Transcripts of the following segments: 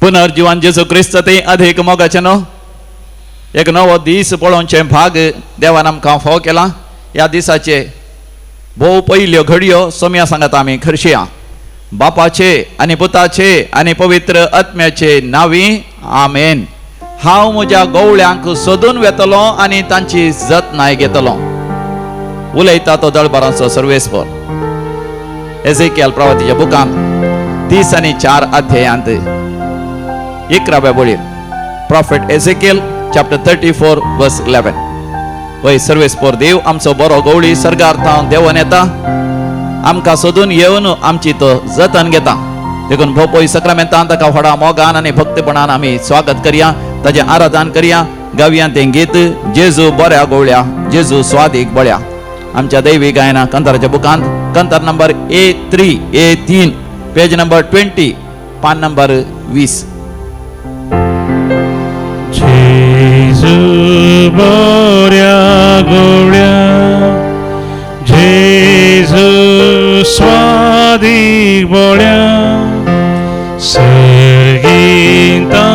पुनर्जिवन जेजू क्रिस्त ते अधिक मोगाचें न्हू एक नवो दीस पळोवचें भाग देवान आमकां फावो केला. ह्या दिसाचे भोव पयल्यो घडयो सोम्या सांगात आमी खर्शया. बापाचे आनी पुताचे आनी पवित्र आत्म्याचे नांवी आमेन. हांव म्हज्या गवळ्यांक सोदून वेतलो आनी तांची जतनाय घेतलो. उलयता तो दळबारांचो सर्वेस्पर. एझेकियल प्रवातीच्या बुकांत 34 अध्यायांत 11व्या बळीर, Prophet Ezekiel chapter 34 verse 11. वय, सर्वेस्पर देव आमचो बरो गवळी सर्गार थावन देवोन येता, आमकां सोदून येवन आमची तो जतन घेता. देखून भोव सक्रामेंतान ताका व्हडा मोगान आनी भक्तपणान आमी स्वागत करया, ताजें आराधन करया. गावया तें गीत, जेजू बऱ्या गवळ्या, जेजू स्वादीक बळ्या. आमच्या दैवी गायना कंताराच्या बुकांत कंतार number A3, A3, page number 20, पान नंबर 20. जेजू बऱ्या गवळ्या, जेजू स्वादीक बळ्या, सर्गींता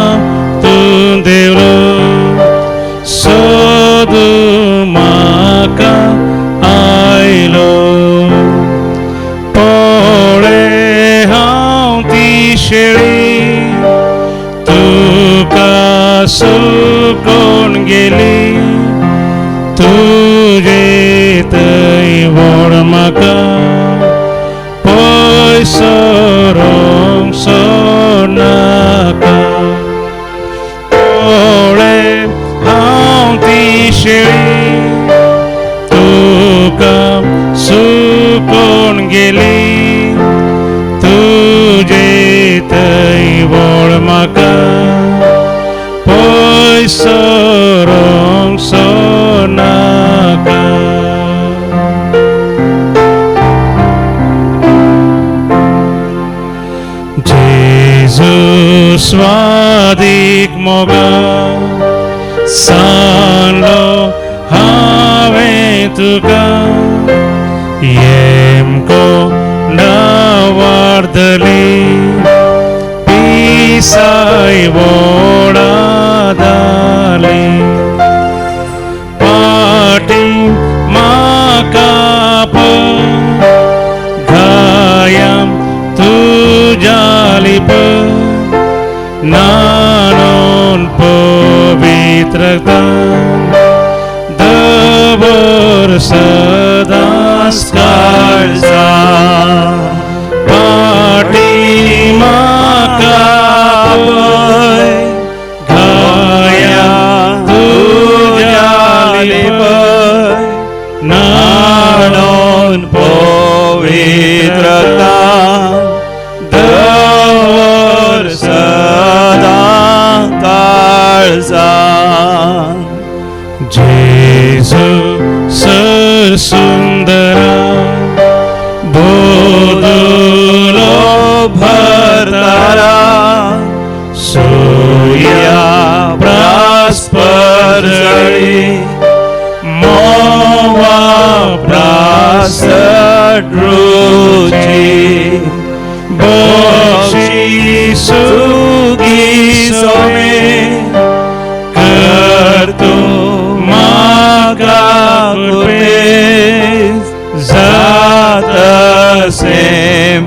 तूं देवलो सोदू म्हाका आयलो. पळे हांव ती शेळी तुका सुकोन गेली, तुजे थंय व्हड म्हाका पयसरोंक सोडनाका. पळे हांव ती शेळी तुका सुकोन गेली, तुजे थंय व्हड म्हाका पयसरोंक सोडनाका. जेजू स्वादीक मोगा सांगलो हांवें तुका, येमको नावार्दली पिसाय वोडा दाली. पाटी म्हाका घायां तुज्या लिप, नानोन पवित्रता दवर सदांच काळजा. पाटी म्हाका घाया तुज्या लिप, नानोन पवित्रता दवर सदां काळजा. जेजू सर सुंदरा बोदुलो भरतारा, सुया प्रास्पर जळी मोवा प्रास रुची, बक्षी सुगी सोमे कर तूं म्हाका कृपेस, जातसें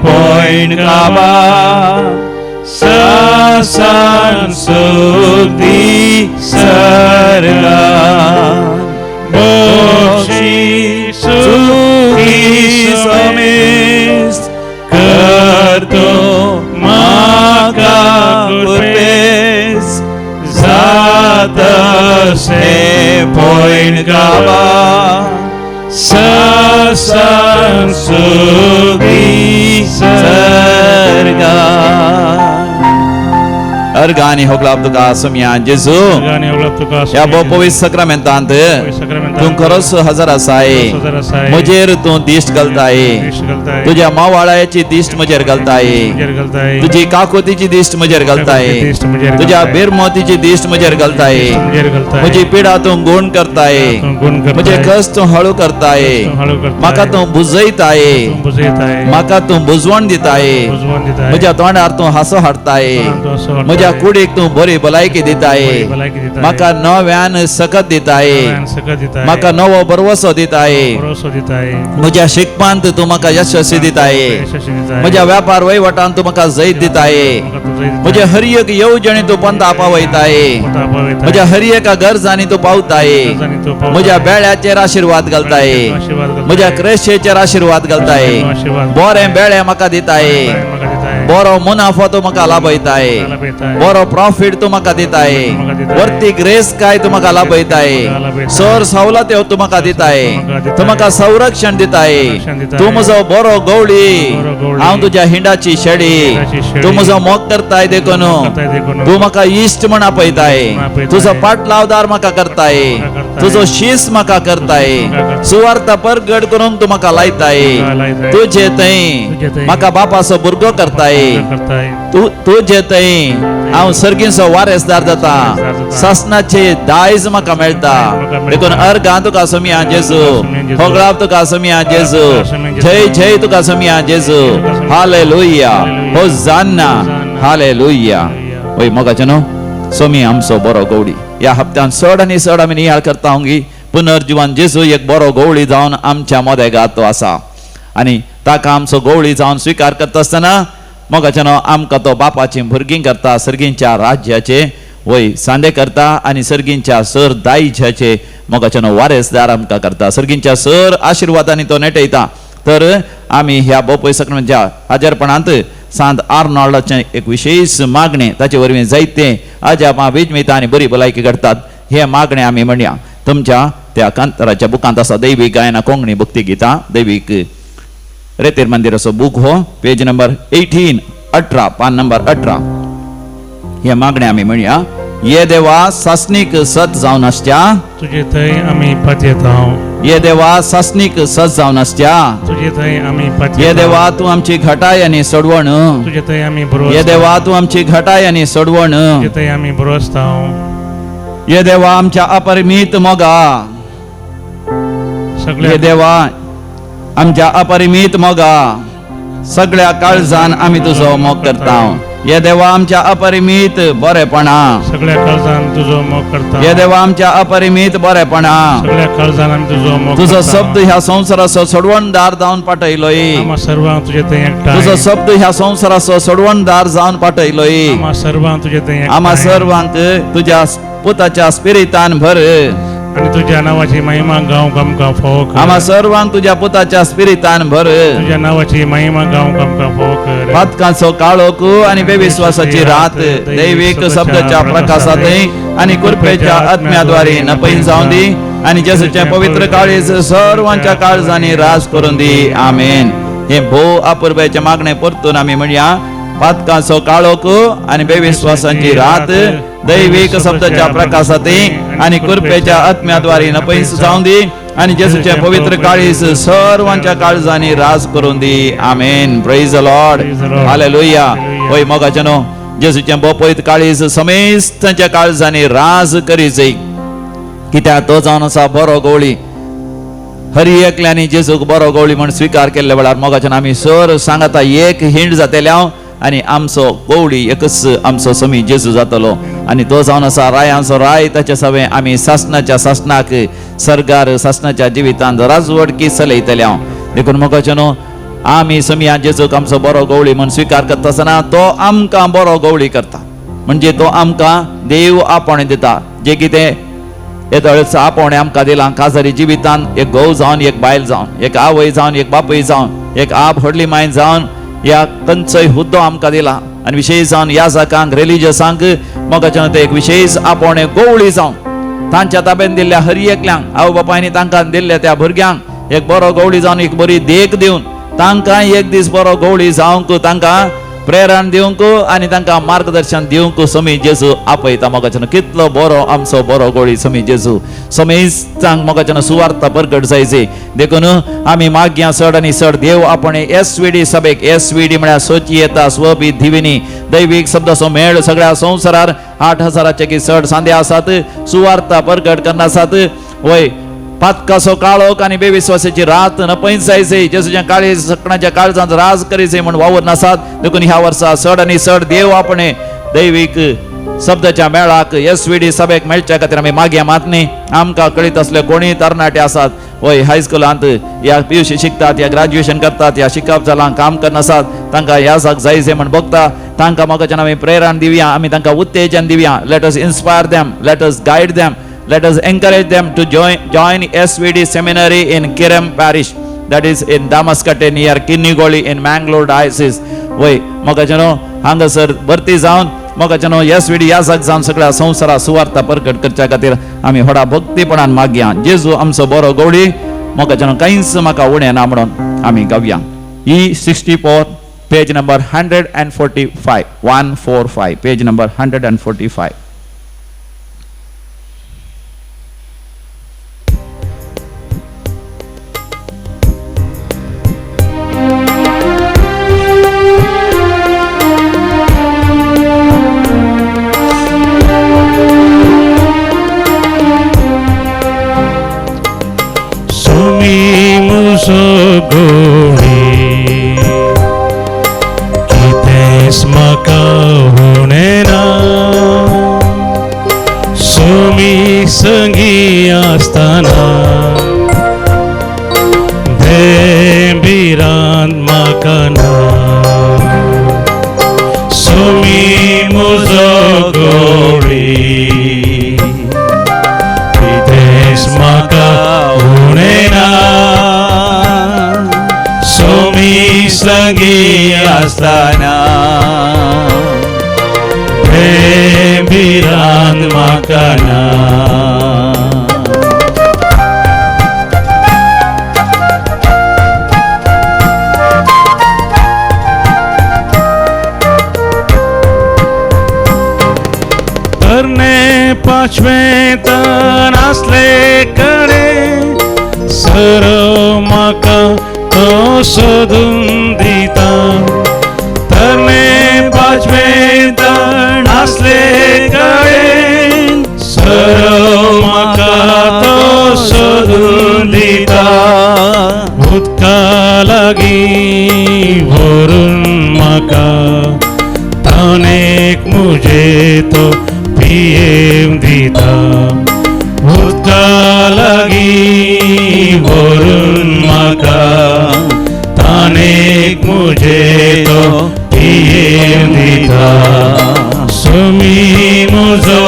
पॉयंट काबा ससान सुदी सर्गा. बक्षी सुगी सोमेस कर तूं म्हाका कृपेस, जातसें पॉयंट काबा ससान सुगी सर्गा. अर्गा आनी होगलाप तुका सोम्या जेजू. ह्या भोव पवित्र सक्रामेंतांत तूं खरोच हजर आसाय. म्हजेर तूं दिश्ट घालताय, तुज्या मावाळ्याची दिश्ट म्हजेर घालताय, तुजी काकुतीची दिश्ट म्हजेर घालताय, तुज्या बेरमोतीची दिश्ट म्हजेर घालताय, म्हजी पिडा तूं गुण करताय, म्हजे कस तूं हळू करताय, म्हाका तूं बुजयताय, म्हाका तूं बुजवण दिताय, म्हज्या तोंडार तूं हांसो हाडताय, म्हज्या म्हज्या कुडीक तूं बरी भलायकी दिताय, म्हाका नव्यान सकत दिताय, म्हाका नवो भरवसो दिताय, म्हज्या शिकपांत तूं म्हाका यशस्वी दिताय, म्हज्या व्यापार वहिवटांत तूं म्हाका जैत दिताय, म्हज्या हर एक येवजणे तूं पंथा पावयताय, म्हज्या हर एका गरजांनी तूं पावताय, म्हज्या बेळ्याचेर आशिर्वाद घालताय, म्हज्या क्रेशेचेर आशिर्वाद घालताय, बरें बेळे म्हाका दिताय, बरो मुनाफो तूं म्हाका लाभयताय, बरो प्रॉफिट तूं म्हाका दिताय, वरती ग्रेस काय तूं म्हाका लाभयताय, सर सवलत्यो तूं म्हाका दिताय, तूं म्हाका संरक्षण दिताय, तूं म्हजो बरो गवळी, हांव तुज्या हिंडाची शेडी, तूं म्हजो मोग करताय देखून तूं म्हाका इश्ट म्हण आपयताय, तुजो पाटलावदार म्हाका करताय, तुजो शीस म्हाका करताय, सुवार्थ परगट करूंक तूं म्हाका लायताय, तुजे थंय म्हाका बापाचो भुरगो करताय, तुजे थंय हांव सर्गींचो वारेसदार जाता, सासणाचे दायज म्हाका मेळटा. देखून अर्गां तुका सोमया जेजू, होगळाप तुका सोमया जेजू, जय जय तुका सोमया जेजू. Hallelujah, hosanna, hallelujah. वय मोगाचें न्हू सोमी आमचो बरो गवळी. ह्या हप्त्यान चड आनी चड आमी नियाळ करता की पुनर्जिवन जेजू एक बरो गवळी जावन आमच्या मदेगात तो आसा आनी ताका आमचो गवळी जावन स्विकार करता आसतना मोगाचें न्हू आमकां तो बापाची भुरगीं करता, सर्गींच्या राज्याचे वय सांदे करता आनी सर्गींच्या सर दायज्याचे मोगाचें न्हू वारेसदार आमकां करता, सर्गींच्या सर आशिर्वादांनी तो नेटयता. तर आमी ह्या बोपय सकळ्यांच्या हाजरपणांत सांत आर्नॉल्डाचें एक विशेश मागणें, ताचे वरवीं जायते अजापां विजमितां आनी बरी भलायकी घडटात, हें मागणें आमी म्हणया. तुमच्या त्या कांताराच्या बुकांत आसा दैवीक गायना कोंकणी भक्ती गितां, दैवीक रेतेर मंदिराचो बूक हो, पेज नंबर 18, 18, पान नंबर 18. हें मागणें आमी म्हणया. ये देवा सासणीक सत जावन आसच्या, तुजे थंय आमी पातयेता. ये देवा सासणीक सत जावन आसच्या, तुजे थंय आमी पातयेता. ये देवा तूं आमची घटाय आनी सोडवण, तुजे थंय आमी बरो. ये देवा तूं आमची घटाय आनी सोडवण, तुजे थंय आमी बरो आसता. ये देवा आमच्या अपरिमीत मोगा, सगळ्या ये देवा आमच्या अपरिमीत मोगा, सगळ्या काळजान आमी तुजो मोग करता. ये देवा आमच्या अपरिमीत बरेपणा, सगळ्या काळजान तुजो मोग करता. ये देवा आमच्या अपरिमीत बरेपणा, सगळ्या काळजान आमी तुजो मोग. तुजो शब्द ह्या संवसाराचो सोडवणदार जावन पाठयलोय, आम्हा सर्वांक तुजे थंय एकठांय. तुजो शब्द ह्या संवसाराचो सोडवणदार जावन पाठयलोय, आम्हा सर्वांक तुजे थंय. आम्हा सर्वांक तुज्या पुताच्या स्पिरितान भर आनी तुज्या नावाची महिमा गावंक आमकां फावो कर. आम्हा सर्वांक तुज्या पुताच्या स्पिरितान भर. तुज्या नावाची महिमा गावंक आमकां फावो कर. पातकांचो काळोख आनी बेविश्वासाची रात दैवीक शब्दाच्या प्रकाशांतय आनी कृपेच्या आत्म्याद्वारे नपैन जावं दी आनी जेजूचें पवित्र काळीज सर्वांच्या काळजांनी राज करून दी. आमेन. हे भोव अपुरबायेचें मागणें परतून आमी म्हणया. पातकांचो काळोख आनी बेविश्वासांची रात दैवीक शब्दाच्या प्रकाशांतय आनी कृपेच्या आत्म्याद्वारे नपैस जावं दी आनी जेजूचें पवित्र काळीज सर्वांच्या काळजांनी राज करून दी. आमेन. Praise the Lord. Hallelujah. होय मोगाचें न्हू जेजूचें बोपयत काळीज समेस्तांच्या काळजांनी राज करी जय, कित्याक तो जावन आसा बरो गवळी. हरी एकल्यांनी जेजूक बरो गवळी म्हण स्विकार केल्ल्या वेळार मोगाच्यान आमी सर सांगाता एक हिंड जातेले हांव आनी आमचो गवळी एकच आमचो समी जेजू जातलो आनी तो जावन आसा रायांचो राय. ताचे सवें आमी सासणाच्या सासणाक सरकार सासणाच्या जिवितांत राजवडकी चलयतले हांव. देखून मोगाचें न्हू आमी समिया जेजूक आमचो बरो गवळी म्हण स्विकार करता आसतना तो आमकां बरो गवळी करता, म्हणजे तो आमकां देव आपोवणें दिता. जे कितें येदोळच आपोवणें आमकां दिलां काजारी जिवितान एक घोव जावन, एक बायल जावन, एक आवय जावन, एक बापूय जावन, एक आप व्हडली माय जावन ह्या खंयचोय हुद्दो आमकां दिला आनी विशेश जावन ह्या जाकांक रिलिजियसांक मोगाचें ते एक विशेश आपोवणें गवळी जावन तांच्या ताब्यान दिल्ल्या हर एकल्यांक आवय बापायनी तांकां दिल्ल्या त्या भुरग्यांक एक बरो गवळी जावन एक बरी देख दिवन तांकां एक दीस बरो गवळी जावंक तांकां प्रेरण दिवंक आनी तांकां मार्गदर्शन दिवंक समी जेजू आपयता. मोगाच्यान कितलो बरो आमचो बरो गवळी समी जेजू समेस्तांक मोगाच्यान सुवार्थ परगट जायचे. देखून आमी मागया चड आनी चड देव आपण एस व्ही डी सभेक, एस व्ही डी म्हळ्यार सोचियेता स्वबी दिविनी दैवीक शब्दाचो मेळ सगळ्या संवसारार 8000 की चड सांदे आसात, सुवार्थ परगट करना आसात. वय पातकाचो काळोख आनी बेविश्वासाची रात नपैन जायचे जेजूच्या काळीज सकणाच्या काळजांत राज करीचे म्हण वावर नासात. देखून ह्या वर्सा चड आनी चड देव आपणे दैवीक शब्दाच्या मेळाक SVD सभेक मेळच्या खातीर आमी मागया. मात न्ही आमकां कळीत असले कोणीय तरणाटे आसात वय हायस्कुलांत या PUC शिकतात या ग्रॅज्युएशन करतात या शिकप जालां काम करनासात, तांकां ह्या जाग जाय म्हण बघता, तांकां मोगाच्यान आमी प्रेरणा दिवया, आमी तांकां उत्तेजन दिवया. Let us inspire them, let us guide them, let us encourage them to join SVD seminary in Querim parish, that is in Damaskatte near Kinnigoli in Mangalore diocese. वय मोगाच्यानो हांगासर भरती जावन मोगाच्यानो SVD ह्या जाग जावन सगळ्या संवसारा सुवार्ता परगट करच्या खातीर आमी व्हडा भक्तीपणान मागया. जेजू आमचो बरो गवळी, मोगाच्यानो कांयच म्हाका उणें ना म्हणून आमी गावया. E 64 page number 145, 145, page number 145. Sumi मुजो गोळी कितेंच म्हाका उणें ना, सुमी संगी आसतना भिरांत म्हाका ना. सुमी मुजो गोळी कितेंच म्हाका उणें ना, सुमी संगी आसतना भिरांत म्हाका ना. तरणे पांचवें तर आसले कडे सर म्हाका तो सोदून दिता. तरणे पांचवें तर आसले कडे सर म्हाका तो सोदून दिता. उदका लागीं व्हरून म्हाका ताणेक मुजे तो पियेवंक दिता. उदका लागीं व्हरून म्हाका ताणेक मुजे तो पियेवंक दिता. सुमी मुजो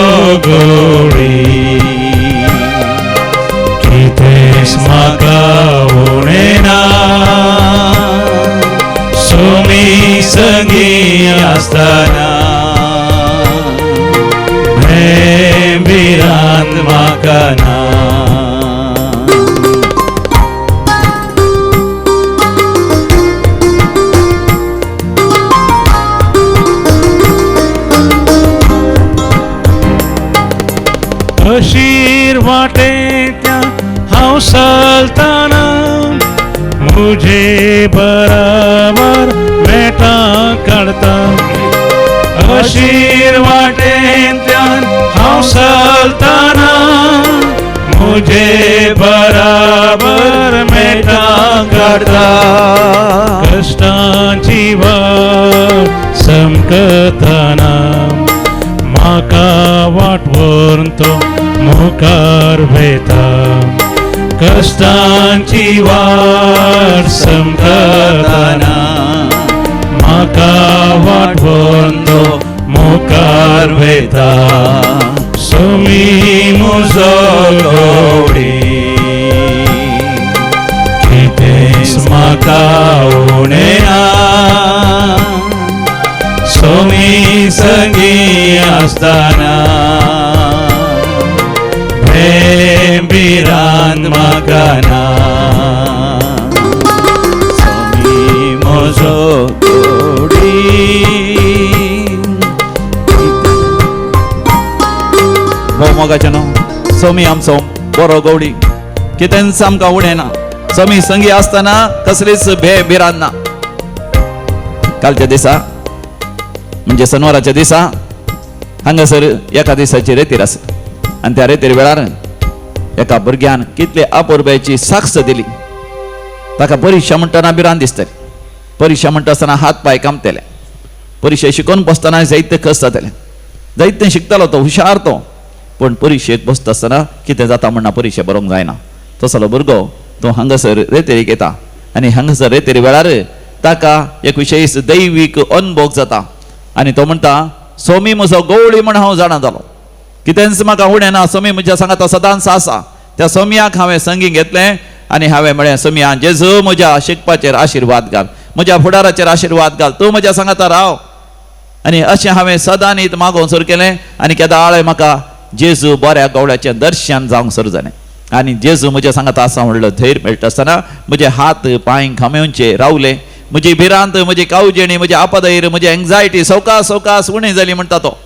गोळी कितेंच म्हाका उणें ना, सुमी संगी आसतना भिरांत म्हाका ना. अशीर वाटेंतल्यान हांव चलतना मुजे बराबर मेटां काडटा. अशीर वाटेंतल्यान हांव चलतना मुजे बराबर मेटां काडटा. कश्टांची वाट समकतना म्हाका वाट व्हरून तो मुखार वेता. कश्टांची वाट समकतना म्हाका वाट व्हरून तो मुखार वेता. सुमी मुजो गोडी कितेंच म्हाका उणें ना, सुमी संगी आसतना भिरांत म्हाका ना. सुमी म्हजो गोडी भोव मोगाचें न्हू, सोमी आमचो बरो गवडी, कितेंच आमकां उणें ना. सोमी संगी आसतना कसलीच भे भिरांत ना. कालच्या दिसा म्हणजे शनिवाराच्या दिसा हांगासर एका दिसाची रेतीर आसा आनी त्या रेतीर वेळार एका भुरग्यान कितले अपुरबायेची साक्ष दिली. ताका परिक्षा म्हणटना भिरांत दिसतली, परिक्षा म्हणटा आसतना हात पांय कामतले, परिक्षे शिकोवन बसतना जायते कस जातालें, जायतें शिकतालो तो, हुशार तो, पूण परिक्षेक बसता आसतना कितें जाता म्हणना परिक्षा बरोवंक जायना. तसलो भुरगो तो हांगासर रेतेरीक येता आनी हांगासर रेतेरी वेळार ताका एक विशेश दैवीक अनभोग जाता आनी तो म्हणटा सोमी म्हजो गवळी म्हण हांव जाणा जालो, कितेंच म्हाका उणें ना, सोमी म्हज्या सांगाता सदांच आसा. त्या सोमयाक हांवें संगी घेतलें आनी हांवें म्हळें सोमया जेजू म्हज्या शिकपाचेर आशिर्वाद घाल, म्हज्या फुडाराचेर आशिर्वाद घाल, तूं म्हज्या सांगाता राव. आनी अशें हांवें सदांनीत मागोवंक सुरू केलें आनी केदाळे म्हाका जेजू बऱ्या गवळ्याचें दर्शन जावंक सुरू जालें आनी जेजू म्हज्या सांगाता आसा म्हणलो धैर्य मेळटा आसतना म्हजे हात पांय खामेवचे रावले, म्हजी भिरांत, म्हजी कावजेणी, म्हजी आपदैर, म्हजी एंग्जायटी सवकास सवकास उणी जाली म्हणटा तो.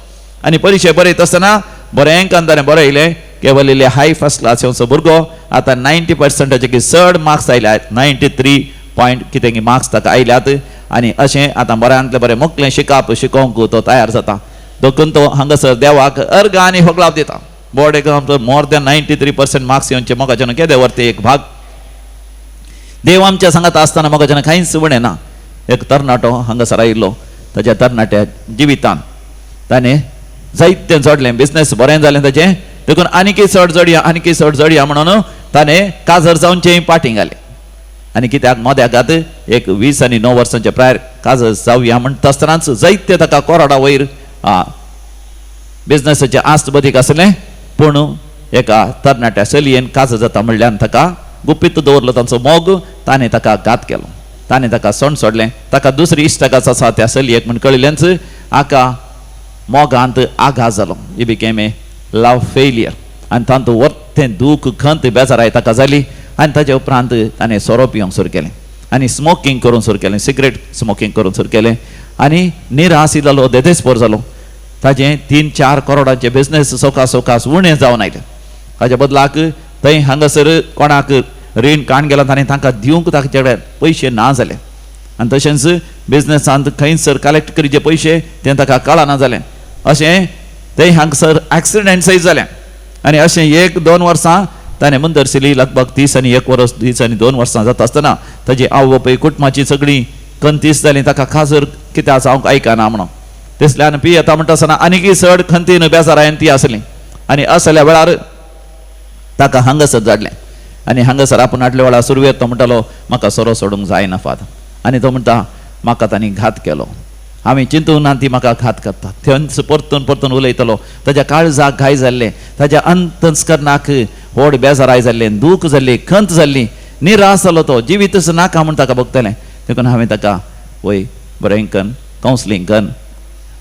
आनी परिक्षे बरयत आसतना बरें ताणें बरयलें केवल इल्ले हाय फर्स्ट क्लास येवचो भुरगो आतां 90% चड मार्क्स आयल्यात, 93 पॉयंट कितें मार्क्स ताका आयल्यात आनी अशें आतां बऱ्यांतलें बरें मोकलें शिकप शिकोवंक तो तयार जाता. देखून तो हांगासर देवाक अर्घ आनी होगलाप दिता. Board exam more than 93% marks येवचे मोगाच्यान केदें व्हरते एक भाग. देव आमच्या सांगाता आसतना मोगाच्यान कांयच उणें ना. एक तरणाटो हांगासर आयिल्लो, ताच्या तरणाट्या जिवितान ताणें जायतें जोडलें, बिजनेस बरें जालें ताचें, देखून आनीकय चड जोडया आनीकय चड जोडया म्हणून ताणें काजर जावचें पाटी घालें आनी कित्याक मोद्याकात एक 20 आनी 9 वर्सांचे प्रायर काजर जावया म्हणटा आसतनाच जायते ताका कोराडा वयर बिजनेसाचें आस्त बदीक आसलें, पूण एका तरणाट्या चलयेन काजर जाता म्हणल्यान ताका गुपीत दवरलो तांचो मोग, ताणें ताका घात केलो, ताणें ताका सोंड सोडलें. ताका दुसरी इश्टागाच आसा त्या चलयेक म्हण कळिल्ल्यानच हाका मोगांत आघात जालो. He became a love failure आनी तातूंत वर्तें दूख खंत बेजाराय ताका जाली आनी ताजे उपरांत ताणें सोरो पिवंक सुरू केलें आनी स्मोकींग करूंक सुरू केलें, सिगरेट स्मोकींग करूंक सुरू केलें आनी निराश जालो, देदेस्पोर जालो. ताजें 3-4 करोडांचे बिजनेस सवकास सवकास उणें जावन आयलें. ताज्या बदलाक थंय हांगासर कोणाक रीण काण गेला ताणें तांकां दिवंक ताचे कडेन पयशे ना जाले आनी तशेंच बिजनेसांत खंयसर कलेक्ट करचे पयशे तें ताका कळना जालें. अशें थंय हांगासर एक्सिडंट सयत जालें आनी अशें 1-2 वर्सां ताणें मुंदरशिली लगभग 30 आनी 1 वर्स 30 आनी 2 वर्सां जाता आसतना ताजी आवय बापूय कुटुंबाची सगळीं खंतीस जालीं, ताका खाजर कित्याक जावंक आयकना म्हणून तेसल्यान पियेता म्हणटा आसतना आनीकय चड खंतीन बेजारायन ती आसली आनी असल्या वेळार ताका हांगासर धाडलें आनी हांगासर आपूण हाडल्या वेळार सुरवेक तो म्हणटालो म्हाका सोरो सोडूंक जायना फादर, आनी तो म्हणटा म्हाका तांणी घात केलो, हांवें चिंतूंक ना ती म्हाका घात करता. थंयच परतून परतून उलयतलो, ताज्या काळजाक घाय जाल्लें, ताज्या अंतस्करणाक व्हड बेजाराय जाल्लें, दूख जाल्ली, खंत जाल्ली, निराश जालो तो, जिवीतच नाका म्हूण ताका भोगतलें. देखून हांवें ताका वय बरें कन कावन्सिलींग कन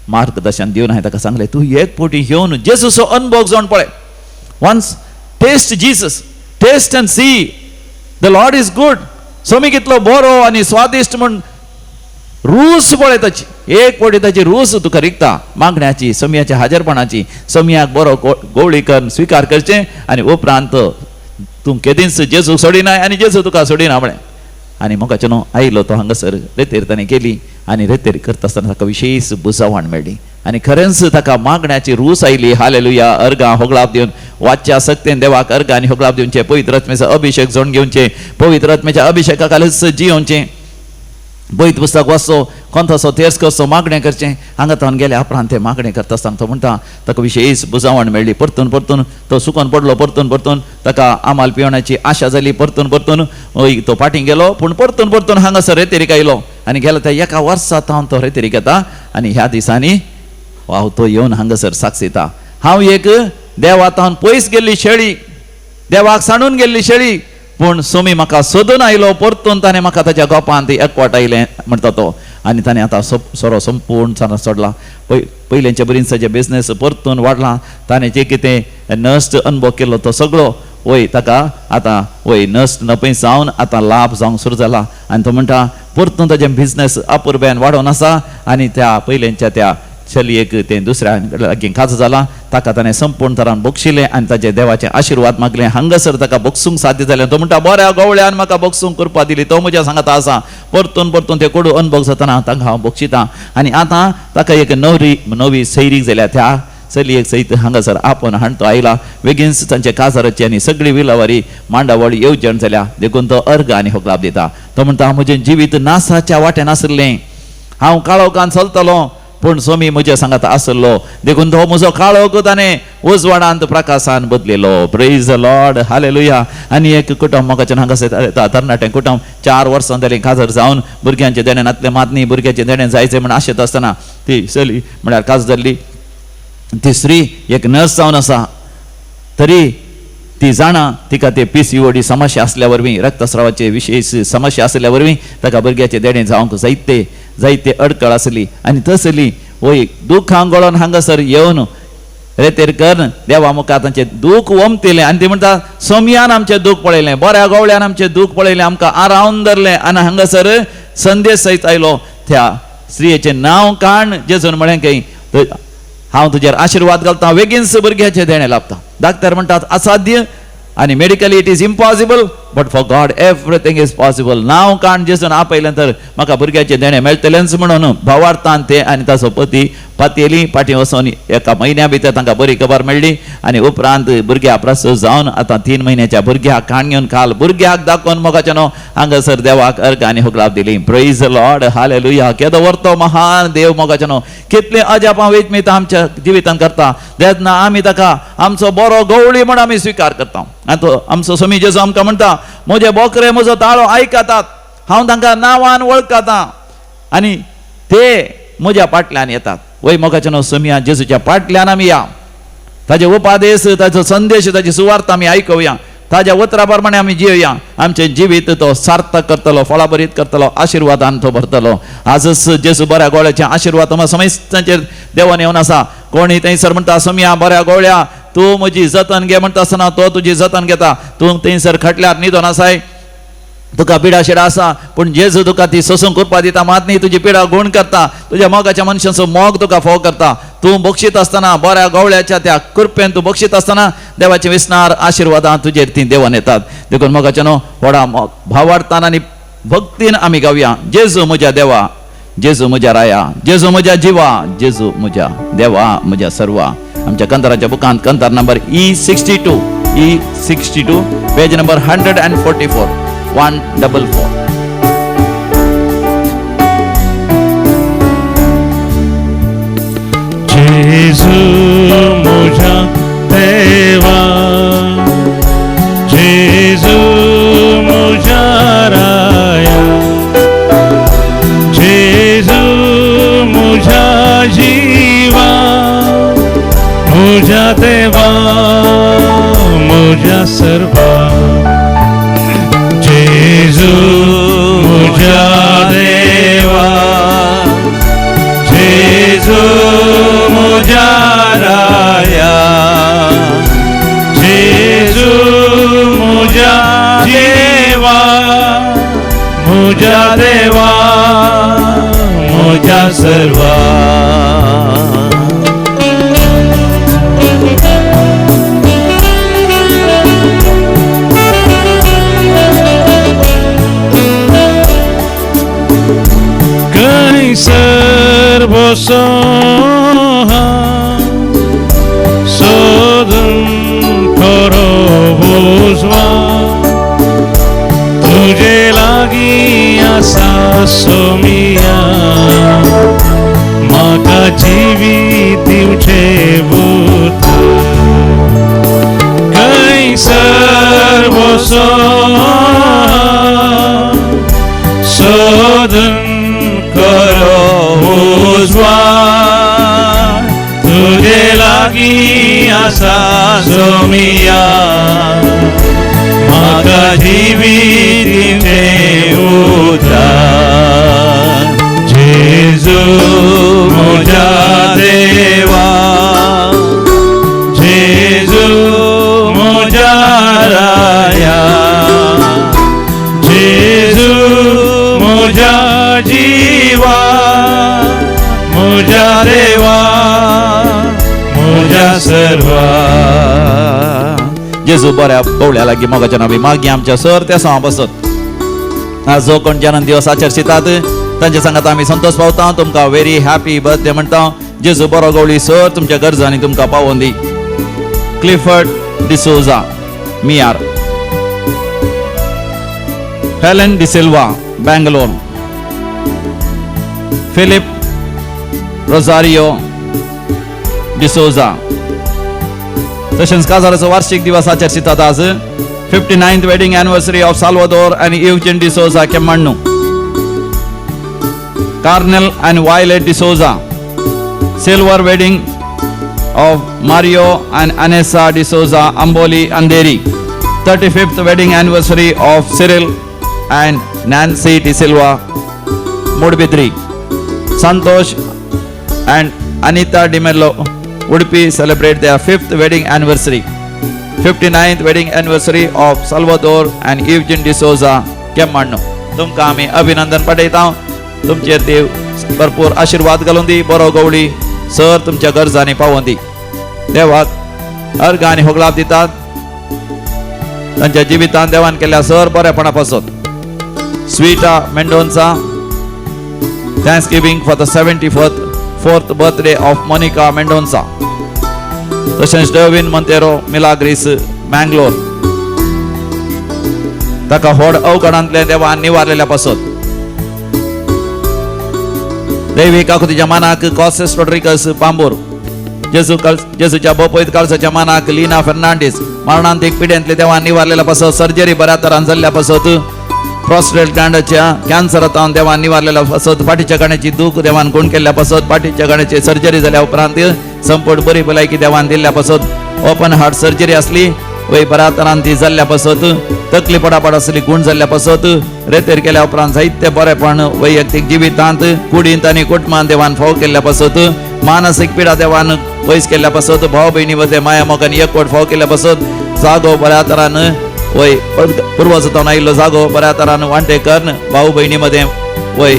मार्गदर्शन दिवन हांवें ताका सांगलें तूं एक फावटी घेवन जेजूचो अनुभव जावन पळय, once taste Jesus, taste and see the Lord is good. Somi कितलो बरो आनी स्वादिश्ट म्हूण रूस पळय ताची, एक फावटी ताची रूस तुका रिगता मागण्याची, सोमयाच्या हाजरपणाची. सोमयाक बरो गोवळी करून स्विकार करचें आनी उपरांत तूं केदींच जेजूक सोडिना आनी जेजू तुका सोडिना म्हळें. आनी मोगाचें न्हू आयलो तो हांगासर रेतेर ताणें केली आनी रेतेर करता आसतना ताका विशेश बुजावण मेळ्ळी आनी खरेंच ताका मागण्याची रूस आयली. हालेलुया. अर्गां होगळाप दिवन वाच्या सक्तेन देवाक अर्गां आनी होगळाप दिवचें, पवित्र आत्म्याचो अभिशेक जोड घेवचें, पवित्र आत्म्याच्या अभिशेका खालच जियोवचें, पवित्र पुस्तक वाचचो, कोंताचो तेर्स करचो, मागणें करचें. हांगा तावन गेल्या उपरांत तें मागणें करता आसतना तो म्हणटा ताका विशेश बुजावण मेळ्ळी. परतून परतून तो सुकोन पडलो, परतून परतून ताका आमाल पिवण्याची आशा जाली, परतून परतून तो फाटीं गेलो, पूण परतून परतून हांगासर रेतेरीक आयलो आनी गेलो त्या एका वर्सा तावन तो रेतेरीक येता आनी ह्या दिसांनी वाव तो येवन हांगासर साक्षिता, हांव एक देवा तावन पयस गेल्ली शेळी, देवाक सांडून गेल्ली शेळी, पूण सोमी म्हाका सोदून आयलो, परतून ताणें म्हाका ताच्या गोपांत एकवट आयलें म्हणटा तो. आनी ताणें आतां सोरो संपूर्ण सोडला. पयलेंच्या बरीन ताचें बिजनेस परतून वाडला, ताणें जें कितें नश्ट अनुभव केल्लो तो सगळो वय ताका आतां वय नश्ट नपय जावन आतां लाभ जावंक सुरू जाला. आनी तो म्हणटा परतून ताचें बिजनेस अपुरबायेन वाडोवन आसा आनी त्या पयलेंच्या त्या चलयेक तें दुसऱ्या लागीं खाज जाला, ताका ताणें संपूर्ण तरान बक्षिलें आनी ताचे देवाचे आशिर्वाद मागले. हांगासर ताका बक्षूंक साध्य जालें. तो म्हणटा बऱ्या गवळ्यान म्हाका बक्षूंक कृपा दिली, तो म्हज्या सांगाता आसा. परतून परतून ते कोडू अनुभव जातना तांकां हांव बक्षितां आनी आतां ताका एक नवी सैरीक जाल्या, त्या चलयेक सयत हांगासर आपोवन हाण तो आयला. बेगीनच तांच्या काजाराची आनी सगळी विलावारी मांडावळ येवजण जाल्या, देखून तो अर्घ आनी होगलाप दिता. तो म्हणटा म्हजें जिवीत नासाच्या वाटेन आशिल्लें, हांव काळोखान चलतलो, पूण सोमी म्हज्या सांगात आसलो, देखून तो म्हजो काळोख ताणें उजवाडांत प्रकाशान बदलिलो. Praise the Lord, hallelujah. आनी एक कुटुंब मोगाचें हांगासर तरणाटें कुटुंब 4 वर्सां जालीं काजर जावन भुरग्यांचें देणें नातलें मात न्ही, भुरग्याचें देणें जायचें म्हण आशेत आसतना ती चली म्हळ्यार काज जाल्ली ती स्त्री एक नर्स जावन आसा, तरी ती जाणा तिका ते PCOD समस्या आसल्या वरवीं, रक्तस्रावाचे विशेष समस्या आसल्या वरवीं ताका भुरग्याचें देणें जावंक जायते जायते अडकळ आसली. आनी तसली वय दुखां गळोन हांगासर येवन रेतेर करून देवा मुखार तांचें दूख ओमतिलें. आनी ती म्हणटा सोमयान आमचें दूख पळयलें, बऱ्या गवळ्यान आमचें दूख पळयलें, आमकां आरावन धरलें. आनी हांगासर संदेश सयत आयलो त्या स्त्रियेचें नांव काण जेजून म्हळें की हांव तुजेर आशिर्वाद घालता, वेगीनच भुरग्याचें देणें लाभता. डाक्टर म्हणटात असाध्य आनी medically it is impossible, but for God everything is possible. नांव काण जेजून आपयलें तर म्हाका भुरग्याचें देणें मेळटलेंच म्हणून भावार्थान ते आनी ताचो पती पातयेली फाटीं वचून एका म्हयन्या भितर तांकां बरी खबर मेळ्ळी. आनी उपरांत भुरग्या प्रसूत जावन आतां 3 म्हयन्याच्या भुरग्याक काण घेवन काल भुरग्याक दाखोवन मोगाचें न्हू हांगासर देवाक अर्घ आनी हुगलाप दिली. Praise the Lord, hallelujah. केदो वर्तो महान देव मोगाचें न्हू, कितलीं अजापां वेचमीत आमच्या जिवितान करता. तेन्ना आमी ताका आमचो बरो गवळी म्हण आमी स्विकार करता. आनी तो आमचो स्वामी जेजू आमकां म्हणटा म्हजे बोकरे म्हजो ताळो आयकतात, हांव तांकां नांवान वळखता आनी ते म्हज्या फाटल्यान येतात. वय मोगाचें न्हू सोमया जेजूच्या फाटल्यान आमी या, ताजे उपादेश, ताजो संदेश, ताजी सुवार्थ आमी आयकुया, ताज्या उतरा प्रमाणे आमी जिवया. आमचें जिवीत तो सार्थक करतलो, फळाभरीत करतलो, आशिर्वादान तो भरतलो. आजच जेजू बऱ्या गोळ्याचे आशिर्वाद तुमकां समेस्तांचेर देवान येवन आसा. कोणी थंयसर म्हणटा सोमया बऱ्या गोळ्या तूं म्हजी जतन घे म्हणटा आसतना तो तुजी जतन घेता. तूं थंयसर खटल्यार न्हिदोन आसाय, तुका पिडा शिडा आसा, पूण जेजू तुका ती सोसूंक करपा दिता मात न्ही, तुजी पिडा गूण करता, तुज्या मोगाच्या मनशांचो मोग तुका फोव करता. तूं बक्षीत आसतना बऱ्या गवळ्याच्या त्या कृपेन तूं बक्षीत आसतना देवाचे विसनार आशिर्वादां तुजेर ती देवान येतात. देखून मोगाचें न्हू व्हडा भावार्थान आनी भक्तीन आमी गावया, जेजू म्हज्या देवा, जेजू म्हज्या राया, जेजू म्हज्या जिवा, जेजू म्हज्या देवा, म्हज्या सर्वा. आमच्या कंतराच्या बुकांत कंतर number E62, E62, page number 144, 144. जेजू म्हज्या देवा, जेजू म्हज्या राया, जेजू म्हज्या जिवा, म्हज्या देवा, म्हज्या सर्वा. जेजू म्हज्या देवा, जेजू म्हज्या राया, जेजू म्हज्या देवा, म्हज्या देवा, म्हज्या सर्वा. सर्वसोहा सोदून खरो उजवा, तुजे लागीं आसा सोमिया, म्हाका जिवीत दिवचें उतर. खंय सर्वसोहा सोदून खरो उजवा, तुजे लागीं आसा सोमिया, म्हाका जिवीत दिवचें उतर. जेजू म्हज्या देवा, जेजू म्हज्या राया, जेजू म्हज्या जिवा, म्हज्या देवा, म्हज्या सर्वा. जेजू बऱ्या गवळ्या लागीं मोगाच्या नावी मागीर आमच्या सर त्या सवा बसत आज जो कोण जन्म दिवस आचरशितात तांचे सांगात आमी संतोष पावता. तुमकां व्हेरी हॅपी बर्थडे म्हणटा. जेजू बरो गवळी सर तुमच्या गरजांनी तुमकां पावोवन दी. क्लिफर्ड डिसोजा, मियार, Helen D'Silva, Bangalore, Philip Rosario D'Souza. तशेंच काजाराचो वार्षिक दिवस आचरितात आज 59th wedding anniversary of Salvador आनी Eugene D'Souza Kemmannu, Carnel and Violet D'Souza, silver wedding of Mario and Anessa D'Souza, Amboli, Andheri, 35th wedding anniversary of Cyril and Nancy D'Silva, Moodbidri, Santosh and Anita D'Mello, Udupi celebrate their 5th wedding anniversary. 59th wedding anniversary of Salvador and Eugene D'Souza, Kemmannu. तुमकां आमी अभिनंदन पाठयता. तुमचेर देव भरपूर आशिर्वाद घालून दी, बरो गवळी sir तुमच्या गरजांनी पावोवन दी. देवाक अर्घ आनी होगळाप दितात तांच्या जिवितान देवान केल्ल्या सर बरेपणा पासत. Sweeta Mendonca, thanksgiving for the 74th birthday of Monica Mendonca. तशेंच डविन मंतेरो, मिलाग्रीस, मँगलोर, ताका व्हड अवघडांतले देवान निवारलेल्या पासत. देवी काकुतीच्या मानाक कॉसेस रोड्रिकस, पांबूर. जेजू काळ जेजूच्या बोपयत काळसाच्या मानाक लीना फेर्नांडीस, मरणांतीक पिड्यांतले देवान निवारलेल्या पासत. सर्जरी बऱ्या तरान जाल्ल्या पासत. प्रोस्टेट ग्लँडाच्या कॅन्सरांत देवान निवारलेल्या पासत. फाटीच्या गाण्याची दूख देवान गुण केल्ल्या पासत. फाटीच्या गाण्याची सर्जरी जाल्या उपरांत संपूर्ण बरी भलायकी देवान दिल्ल्या पासत. ओपन हार्ट सर्जरी आसली वय बऱ्या तरान ती जाल्ल्या पासत. तकली पडापड आसली गुण जाल्ल्या पासत. रेतेर केल्या उपरांत जायते बरेपण वैयक्तीक जिवितांत, कुडींत आनी कुटुंबान देवान फाव केल्ल्या पासत. मानसीक पिडा देवान पयस केल्ल्या पासत. भाव भयणी मदें माया मोगान एकवट फाव केल्ल्या पासत. जागो बऱ्या तरान वय पुर्वजांतून आयिल्लो जागो बऱ्या तरान वांटे करून भाऊ भयणी मदें वय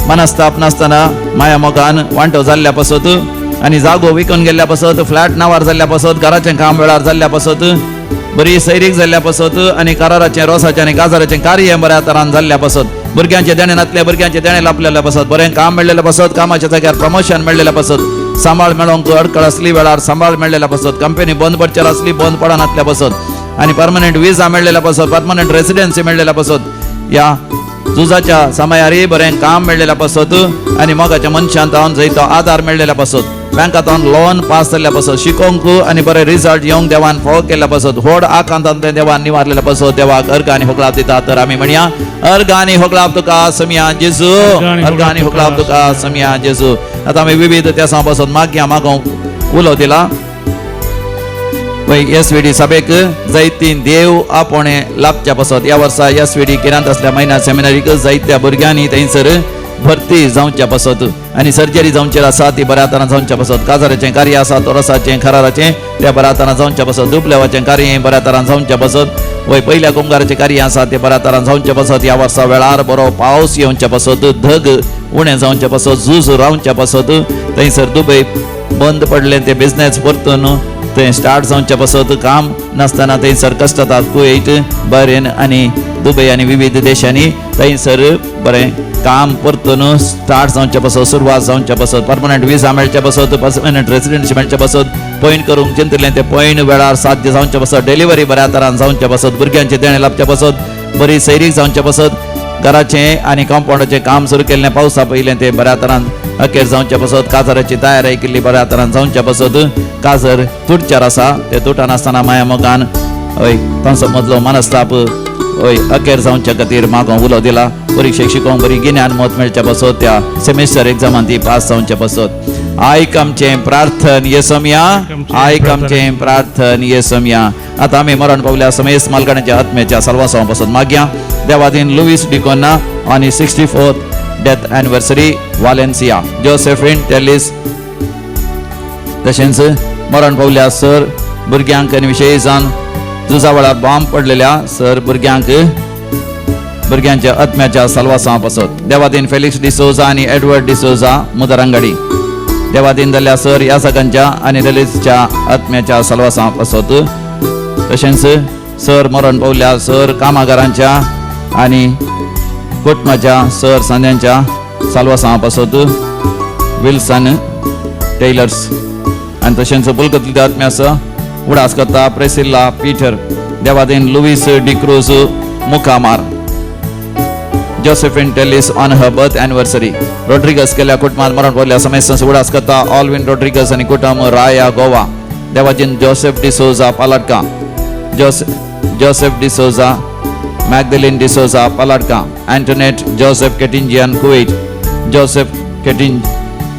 मनस्ताप नासतना माया मोगान वांटो जाल्ल्या पासत. आनी जागो विकून गेल्ल्या पासत, फ्लॅट नांवार जाल्ल्या पासत, घराचें काम वेळार जाल्ल्या पासत, बरी सैरीक जाल्ल्या पासत आनी कराराचें, रोसाचें आनी काजाराचें कार्य बऱ्या तरान जाल्ल्या पासत. भुरग्यांचे देणे नातले भुरग्यांचे देणे लापलेल्या पासत. बरें काम मेळ्ळेल्या पासत, कामाच्या जाग्यार प्रमोशन मेळ्ळेल्या पासत. सांबाळ मेळोंक अडकळ आसली, वेळार सांबाळ मेळ्ळेल्या पासत. कंपनी बंद पडचेर आसली, बंद पडनातल्या पासत आनी परमनंट विजा मेळ्ळेल्या पासत, परमनंट रेसिडेन्सी मेळ्ळेल्या पासत. ह्या झुजाच्या समयारय बरें काम मेळ्ळेल्या पासत आनी मोगाच्या मनशान तावन जंय तो आदार मेळ्ळेल्या पासत. बँकांत लोन पास जाल्ल्या पासत. शिकोवंक आनी बरे रिजल्ट येवंक देवान फावो केल्ल्या पासत. व्हड आकांतांतलें देवान निवारलेल्या पासत देवाक अर्घ आनी होगळाप दिता. तर आमी म्हणया, अर्घ आनी होगळाप तुका समिया जेजू, अर्घ आनी होगळाप तुका समिया जेजू. आतां आमी विविध त्या पासून मागया मागोवंक उलो दिला. वय एस व्ही डी सभेक जायतीं देव आपोणे लाभच्या पासत. ह्या वर्सा एस व्ही डी किरांत असल्या महिना सेमिनारीक जायत्या भुरग्यांनी थंयसर भरती जावच्या पासत आनी सर्जरी जावचेर आसा ती बऱ्या तरान जावच्या पासत. काजाराचें कार्य आसा, तोरसाचें, खराराचें, त्या बऱ्या तरान जावच्या पासत. दुपलेवाचें कार्य बऱ्या तरान जावच्या पासत. वय पयल्या कुमगाराचें कार्य आसा तें बऱ्या तरान जावच्या पासत. ह्या वर्सा वेळार बरो पावस येवच्या पासत, धग उणें जावच्या पासत, झूज रावच्या पासत. थंयसर दुबय बंद पडलें ते बिझनेस परतून थंय स्टार्ट जावच्या पासत. काम नासतना थंयसर कश्टतात कुवेट, बहरेन आनी दुबय आनी विविध देशांनी, थंयसर बरें काम परतून स्टार्ट जावच्या पासत, सुरवात जावच्या पासत. परमनंट विजा मेळच्या पासत, परमनंट रेसिडेन्सी मेळच्या पासत. पॉयंट करूंक चिंतलें ते पॉयंट वेळार साध्य जावच्या पासत. डिलिव्हरी बऱ्या तरान जावच्या पासत. भुरग्यांचें देणें लाभच्या पासत. बरी सैरीक जावच्या पासत. घराचें आनी कंपाऊंडाचें काम सुरू केल्लें पावसा पयलें तें बऱ्या तरान अखेर जावच्या पासत. काजाराची तयारी केल्ली बऱ्या तरान जावच्या पासत. काजर तुटच्यार आसा ते तुटनासतना माया मोगान हय तांचो मदलो मनस्ताप हय अखेर जावच्या खातीर मागोवंक उलो दिला. परिक्षेक शिकोवंक बरी गिन्यान मत मेळच्या पासत, त्या सेमिस्टर एग्जामान ती पास जावच्या पासत. आयक आमचें प्रार्थन येसमया, आयक आमचें प्रार्थन येसमया. आतां आमी मरण पावल्या समेस मालकाण्याच्या आत्म्याच्या साल्वासांवा पासत मागया. देवादीन लुईस डिकोना आनी 64th death anniversary, Valencia. Josephine Tellis. तशेंच मरण पावल्या सर भुरग्यांक आनी विशेशान झुजा वेळार बॉम्ब पडलेल्या सर भुरग्यांक, भुरग्यांच्या आत्म्याच्या साल्वासां पासत. देवादीन फेलिक्स डिसोजा आनी एडवर्ड डिसोजा, मुदरंगडी. देवादीन जाल्ल्या सर ह्या सगळ्यांच्या आनी दलितच्या आत्म्याच्या साल्वासां पासत. तशेंच सर मरण पावल्या सर कामागारांच्या आनी कुटुंबाच्या सर सांद्यांच्या साल्वासां पासत, विल्सन टेलर्स. आनी तशेंच पुलकतली आत्म्या आसा उडास करता प्रेसिल्ला पीटर. देवादीन लुईस डिक्रूज, मुखामार. Josephine Tellis on her birth anniversary. Rodrigues केल्या कुटुंबात मरण पडल्या समेस्त उडास करता ऑलविन रोड्रिगस आनी कुटुंब राया गोवा. देवाजीन जोसेफ डिसोजा पालाटका, जोसेफ डिसोजा, मॅगदलिन डिसोजा पालाटका, अँटोनेट जोसेफ केटिंजियन कुवेट, जोसेफ केटिंज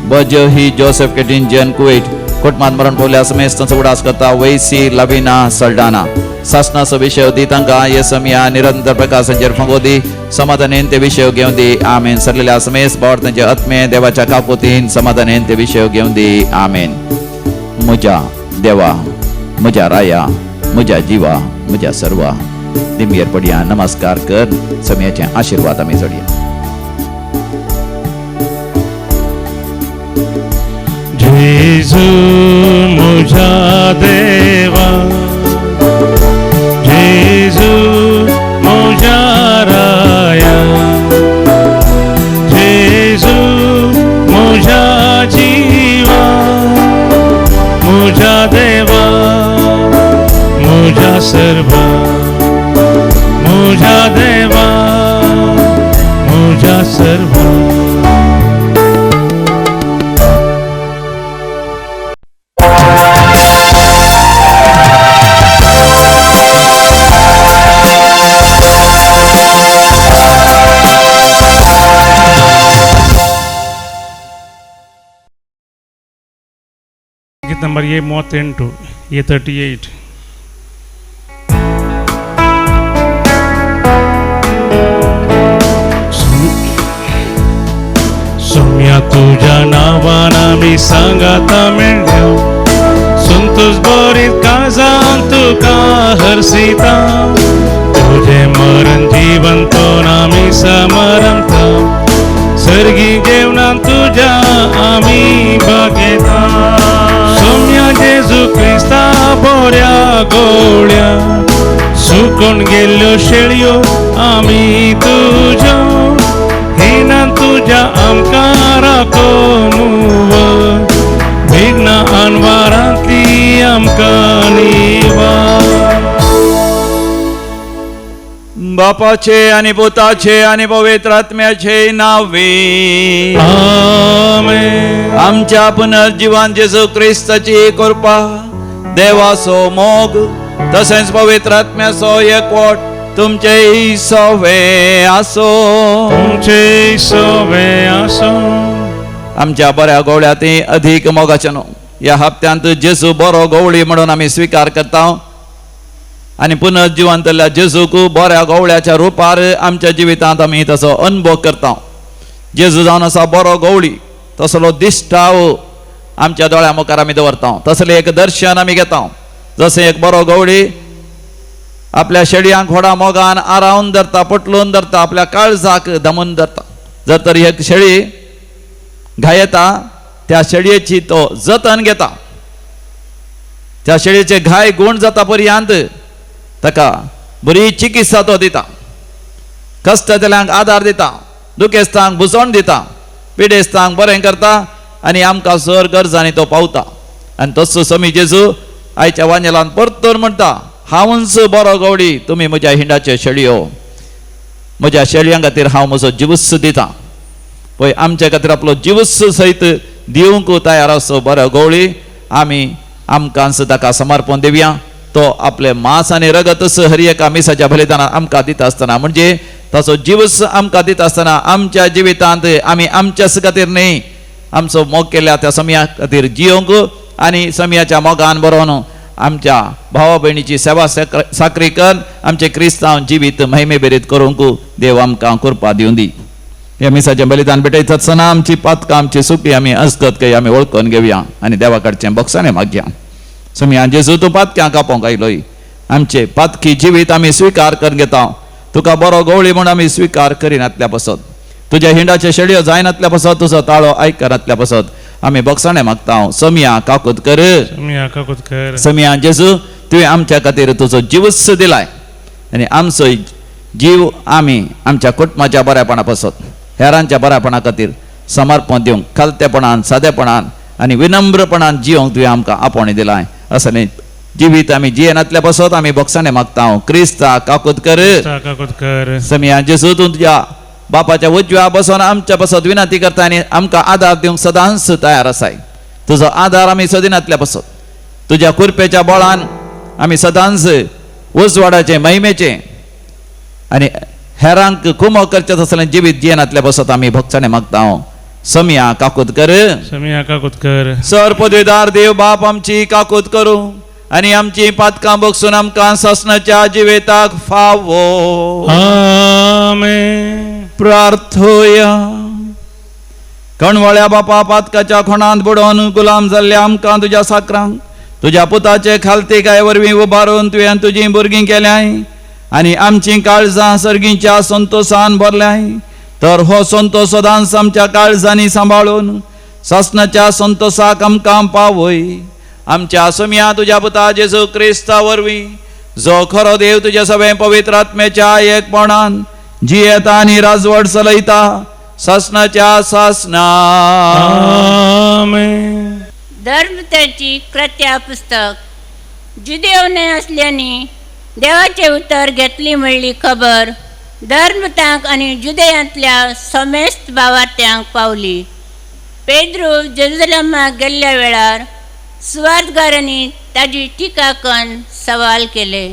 बजही जोसेफ केटिंजियन कुवेट. कुटुंबात मरण पडल्या समेस्त उडास करता वैसी लविना सल्डाना. सासनाचो विशय दी तांकां हे समया निरंतर प्रकाशाचेर फांगो दी, समाधानेन ते विशय घेवन दी. आमेन. सरलेल्या समेस बावर तांचे आत्मे देवाच्या काकुतीन समाधानेन ते विशय घेवन दी. आमेन. म्हज्या देवा, म्हज्या राया, म्हज्या जिवा, म्हज्या सर्वा, दिमयेर पडया, नमस्कार कर, समयाचे आशिर्वाद आमी जोडया. जेजू म्हज्या देवा, जेजू म्हज्या राया, जेजू म्हज्या जिवा, म्हज्या देवा, म्हज्या सर्वा, म्हज्या देवा, म्हज्या सर्वा. गीत नंबर ये 38, ये 38. सोम्या तुझ्या नावान आमी सांगाता मेळ्ळ्या, संतोष बरीत काळजान तुका हरसिता, तुझें मरण जिवंतोन आमी समरमता, सर्गी जेवणान तुज्या आमी भागयता. सोम्या जेजू क्रिस्ता बोऱ्या गोळ्या, सुकोन गेल्ल्यो शेळयो आमी तुज्यो, हिनान तुज्या आमकां राखोन व्हर, विघ्न अनवारांतली आमकां निवार. बापाचे आनी पुताचे आनी पवित्र आत्म्याचे नावे. आमेन. आमच्या पुनर्जिवान जेजू क्रिस्ताची कृपा, देवाचो मोग तसेच पवित्र आत्म्याचो एकवट तुमचे सवे आसो. तुमचे सवे आसो. आमच्या बऱ्या गवळ्या ती अधिक मोगाचे न्हू. ह्या हप्त्यांत जेजू बरो गवळी म्हणून आमी स्विकार करता आनी पुनर्जिवंतल्या जेजूक बऱ्या गवळ्याच्या रुपार आमच्या जिवितांत आमी तसो अनुभव करता. जेजू जावन आसा बरो गवळी, तसलो दिश्टाव आमच्या दोळ्या मुखार आमी दवरता, तसलें एक दर्शन आमी घेता. जशें एक बरो गवळी आपल्या शेडयांक व्हडा मोगान आरावन धरता, पटलून धरता, आपल्या काळजाक दमून धरता. जर तर एक शेळी घायता त्या शेळयेची तो जतन घेता, त्या शेळयेचे घाय गूण जाता पर्यंत ताका बरी चिकित्सा तो दिता, कश्ट जाल्ल्यांक आदार दिता, दुखेस्तांक बुजवण दिता, पिडेस्तांक बरें करता आनी आमकां सर गरजांनी तो पावता. आनी तसो समी जेजू आयच्या वानेलान परतून म्हणटा, हांवूच बरो गवडी, तुमी म्हज्या हिंडाच्यो शेळयो, म्हज्या शेळयां खातीर हांव म्हजो जिवूच दिता. पळय आमच्या खातीर आपलो जिवूच सयत दिवंक तयार आसो बरो गवळी, आमी आमकां ताका समर्पण दिवया. तो आपले मांस आनी रगतच हर एका मिसाच्या बलिदानात आमकां दिता आसतना, म्हणजे ताचो जिवूच आमकां दिता आसतना आमच्या जिवितांत आमी आमच्याच खातीर न्ही, आमचो मोग केल्या त्या समया खातीर जियोंक आनी समयाच्या मोगान बरोवन आमच्या भावा भयणीची सेवा साकरी कर आमचे क्रिस्तांव जिवीत महिमे बेरीत करूंक देव आमकां कृपा दिवं दी. ह्या मिसाचें बलिदान भेटयता आसतना आमची पातकां आमची सुकी आमी असकत काय आमी वळखून घेवया आनी देवा कडचें बोगसाणें मागया. समया जेजू तूं पातक्यां कापोंक आयलोय, आमचे पातकी जिवीत आमी स्विकार करून घेता, तुका बरो गवळी म्हूण आमी स्विकार करिनातल्या पासत, तुज्या हिंडाचे शेडयो जायनातल्या पासत, तुजो ताळो आयकनातल्या पासत आमी बोगसाणें मागता. समया काकूत कर. सोम्या काकूत कर. समया जेजू तुवें आमच्या खातीर तुजो जिवूच दिलाय आनी आमचो जीव आमी आमच्या कुटुंबाच्या बऱ्यापणा पासत हेरांच्या बऱ्यापणा खातीर समर्पण दिवंक खालतेपणान सादेपणान आनी विनम्रपणान जिवंक तुवें आमकां आपोवणें दिलाय. असलें जिवीत आमी जियेनातल्या पासत आमी बोगसाणें मागता. क्रिस्ता काकूत कर. काकूत कर. समया जेजू तूं तुज्या बापाच्या उजव्या बसून आमच्या पासत विनंती करता आनी आमकां आदार दिवंक सदांच तयार आसाय. तुजो आदार आमी सदिनांतल्या पासत तुज्या कुरपेच्या बळान आमी सदांच उजवाडाचें, महिमेचें आनी हेरांक कुमो करचें तसलें जिवीत जियेनातल्या पासत आमी भोगसाणे मागता. समिया काकूत कर. समिया काकूत कर. सर पदवीदार देव बाप आमची काकूत करूं आनी आमची पातकां बगसून आमकां सासणाच्या जिवेताक फावो. आमेन. प्रार्थोया. कणवळ्या बापा, पातकाच्या खोणांत बुडोवन गुलाम जाल्ल्या आमकां तुज्या साकरांक तुज्या पुताचे खालती गाय वरवीं उबारून तुवें तुजीं भुरगीं केल्यांय आनी आमचीं काळजां सर्गींच्या संतोसान भरल्यांय, तर हो संतोस सदांच आमच्या काळजांनी सांबाळून सासणाच्या संतोसाक आमकां पावय. आमच्या सुमया तुज्या पुता जेजू क्रिस्ता वरवीं, जो खरो देव तुज्या सगळें पवित्र आत्म्याच्या एकपणान जियेता आनी राजवट चलयता सासणाच्या सासना. आमेन. धर्मताची कृत्या पुस्तक. जुदेव न्हय असल्यांनी देवाचें उतर घेतली म्हणली खबर धर्मतांक आनी जुदयांतल्या समेस्त भावार्थ्यांक पावली. पेद्रू जेरुजलमाक गेल्ल्या वेळार सुवार्थगारांनी ताजी टिका करून सवाल केले,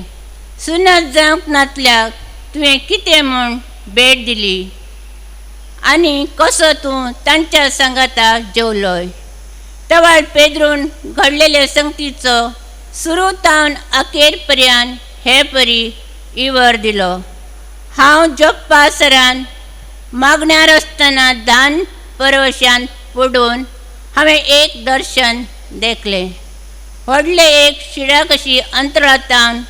सुनत जावंक नातल्याक तुवें कितें म्हूण भेट दिली आनी कसो तूं तांच्या सांगाता जेवलोय? तवाळ पेद्रून घडलेले संगतीचो सुरू तावन अखेर पर्यंत हे परी इवर दिलो. हांव जोप्पा सरान मागण्यार आसतना दान परवशान पडून हांवें एक दर्शन देखलें. व्हडलें एक शिडा कशी अंतराळांत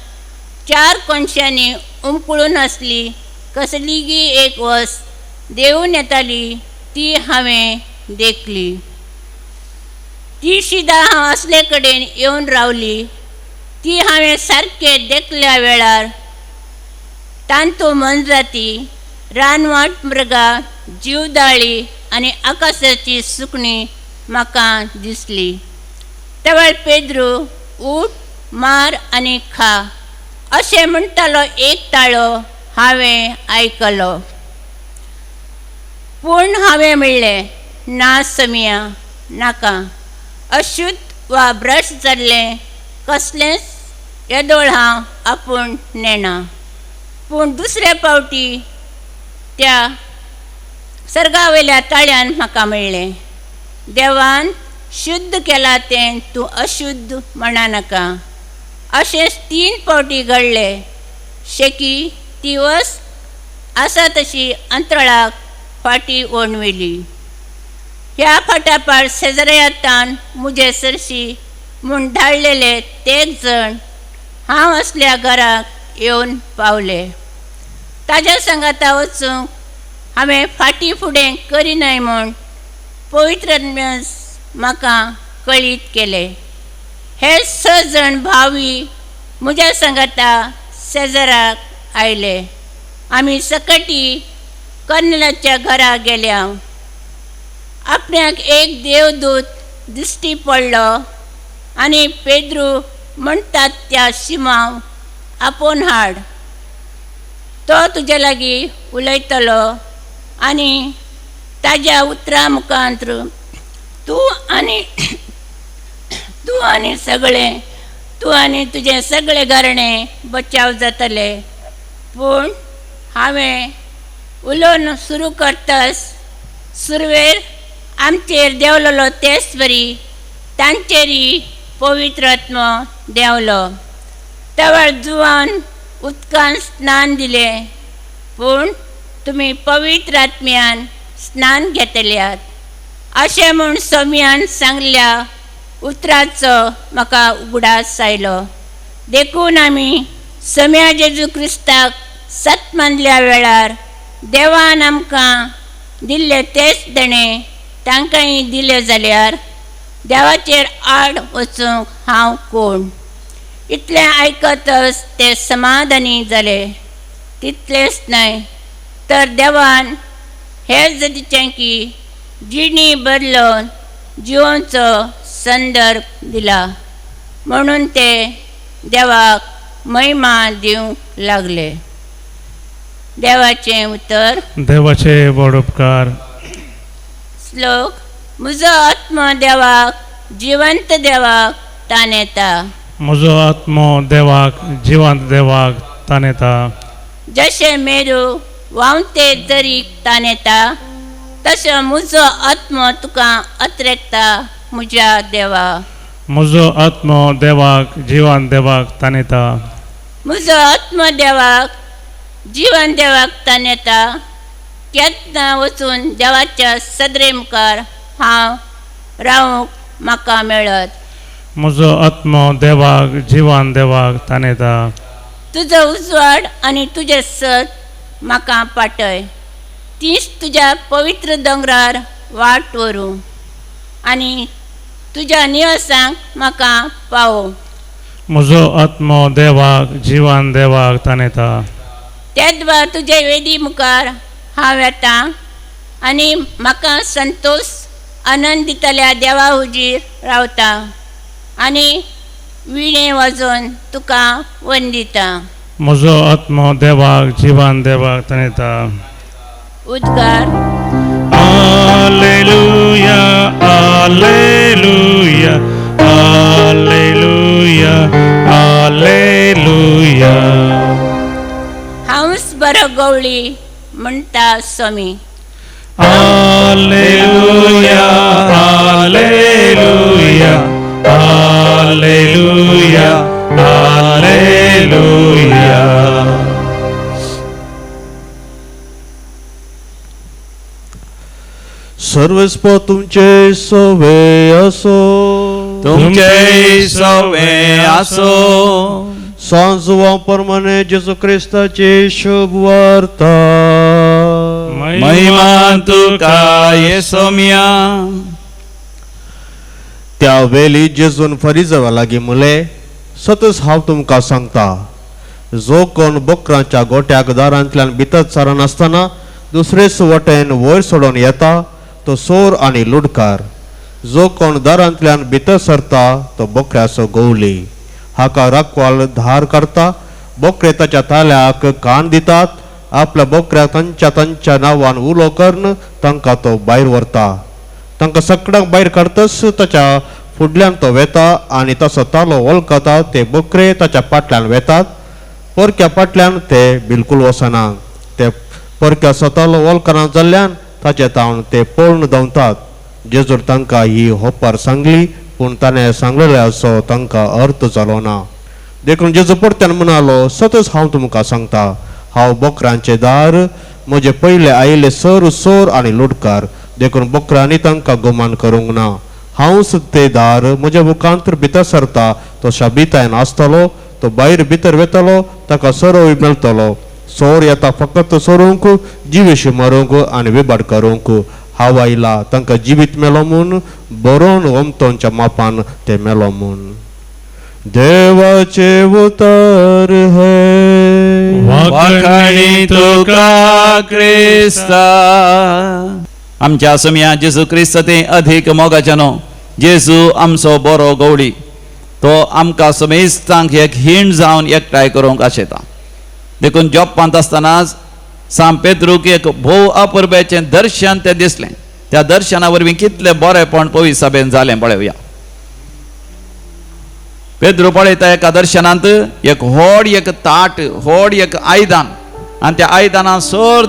चार कोनशांनी उमकळून आसली कसलीगी एक वस्त देंवून येताली ती हांवें देखली. ती शिदा हांव असले कडेन येवन रावली. ती हांवें सारकें देखल्या वेळार तांतू मोनजाती, रानवट मृगां, जिवदाळी आनी आकाशाची सुकणीं म्हाका दिसली. तेवाळ पेद्रू, उठ, मार आनी खा अशें म्हणटालो एक ताळो हांवें आयकलो. पूण हांवें म्हणलें, ना समिया, नाका. अशुद्ध वा भ्रश्ट जाल्लें कसलेंच येदोळ हांव आपूण नेणा. पूण दुसऱ्या पावटी त्या सर्गा वयल्या ताळ्यान म्हाका म्हणलें, देवान शुद्ध केलां तें तूं अशुद्ध म्हणा नाका. अशेंच तीन पावटी घडलें. शेकी ती वस्त आसा तशी अंतराळाक फाटीं ओणवेली. ह्या फाटाफाट शेजऱ्यातान म्हजे सरशी म्हूण धाडलेले तेग जण हांव असल्या घराक येवन पावले. ताज्या सांगाता वचूंक हांवें फाटीं फुडें करिनाय म्हूण पवित्र म्हाका कळीत केलें. हे स जण भावी म्हज्या सांगाता शेजराक आयले. आमी सकटी कर्नलाच्या घरा गेल्या. आपल्याक एक देवदूत दिश्टी पडलो आनी पेद्रू म्हणटात त्या शिमाव आपोवन हाड, तो तुजे लागीं उलयतलो आनी ताज्या उतरां मुखांत तूं आनी सगळे तूं आनी तुजें सगळे घराणें बचाव जातले. पूण हांवें उलोवन सुरू करतास सुरवेर आमचेर देंवलेलो तेच बरी तांचेरय पवित्र आत्मो देंवलो. तवळ जुवान उदकान स्नान दिलें, पूण तुमी पवित्र आत्म्यान स्नान घेतल्यात अशें म्हूण सोम्यान सांगल्या उतराचो म्हाका उगडास आयलो. देखून आमी सम्या जेजू क्रिस्ताक सत मानल्या वेळार देवान आमकां दिल्ले तेच देणें तांकांय दिलें जाल्यार देवाचेर आड वचूंक हांव कोण? इतलें आयकतच ते समाधानी जाले. तितलेंच न्हय तर देवान हे जातीचें की जिणी बदलून जिवनचो संदर्भ दिला म्हणून ते देवाक महिमा दिवंक लागले. देवाचें उतर. देवाचे व्हड उपकार. श्लोक. म्हजो आत्मो देवाक, जिवंत देवाक तानेता. म्हजो आत्मो देवाक, जिवंत देवाक तानेता. जशें मेरू व्हांवते दरीक तानेता, तशें म्हजो आत्मो तुका अत्रेकता म्हज्या देवा. म्हजो आत्मो देवाक, जिवंत देवाक तानेता. म्हजो आत्मो देवाक, जिवन देवाक तानेता. केन्ना वचून देवाच्या सदरे मुखार हांव रावूंक म्हाका मेळत. म्हजो आत्मो देवाक, जिवन देवाक तानेता. तुजो उजवाड आनी तुजें सत म्हाका पाटय. तीच तुज्या पवित्र दोंगरार वाट व्हरूं आनी तुज्या निवासांक म्हाका पावो. म्हजो आत्मो देवाक, जिवन देवाक तानेता. तेदवा तुजे वेदी मुखार हांव येता आनी म्हाका संतोश आनंद दितल्या देवा हुजीर रावता आनी विणे वाजोवन तुका वंदिता. म्हजो आत्मो देवाक, जिवन देवाक तानेता. उद्गार. Alleluia, alleluia, alleluia, alleluia. हांवच बरो गवळी म्हणटा स्वामी. Alleluia, alleluia, alleluia, alleluia. सर्वस्व तुमचे सवे असो. तुमचे सवे आसो. सांजवा परमाने जेजू क्रिस्ताची शुभ वार्ता. महिमा तुका येसोमिया. त्या वेली जेजून फरिजवा लागीं म्हणलें, सतच हांव तुमकां सांगता, जो कोण बोकरांच्या गोट्याक दारांतल्यान भितर सरनासतना दुसरेच वटेन वयर सोडून येता तो सोर आनी लुडकार. जो कोण दारांतल्यान भितर सरता तो बोकऱ्याचो गवली. हाका राखवाल धार करता. बोकरे ताच्या ताल्याक कान दितात. आपल्या बोकऱ्याक तांच्या तांच्या नांवान उलो करून तांकां तो भायर व्हरता. तांकां सगळ्यांक भायर काडतच ताच्या फुडल्यान तो वेता आनी तसो तालो वळखता. ते बोकरे ताच्या फाटल्यान वेतात. परक्या फाटल्यान ते बिलकूल वचना. ते परक्याचो तालो वळखना जाल्ल्यान ताचे तावन ते पळून धांवतात. जेजूर तांकां ही होपार सांगली, पूण ताणें सांगलेल्याचो तांकां अर्थ जालो ना. देखून जेजू परत्यान म्हणालो, सतच हांव तुमकां सांगता, हांव बोकरांचें दार. म्हजे पयले आयिल्ले सर सोर आनी लुटकार, देखून बोकरांनी तांकां गुमान करूंक ना. हांवच ते दार. म्हज्या मुखांत भितर सरता तो शाबितायन आसतलो. तो भायर भितर वेतलो, ताका सरोय मेळटलो. सोर येता फकत सोरूंक, जिवेशी मारूंक आनी विबाड करूंक. हांव आयला तांकां जिवीत मेलो म्हूण, बरोवन ओमतोंच्या मापान ते मेलो म्हूण. देवाचे उतर हे. वाखाणी तुका क्रिस्ता. आमच्या सोमया जेजू क्रिस्त ते अधिक मोगाच्यानो जेजू आमचो बरो गवळी, तो आमकां समेस्तांक एक हीण जावन एकठांय करूंक आशेता. देखून जोप्पांत आसतनाच सांत पेद्रूक एक भोव अपुरबायेचें दर्शन तें दिसलें. त्या दर्शना वरवीं कितलें बरेंपण पवित्र सभेन जालें पळोवया. पेद्रू पळयता एका दर्शनांत एक व्हड एक ताट, व्हड एक आयदन, आनी त्या आयदनां सर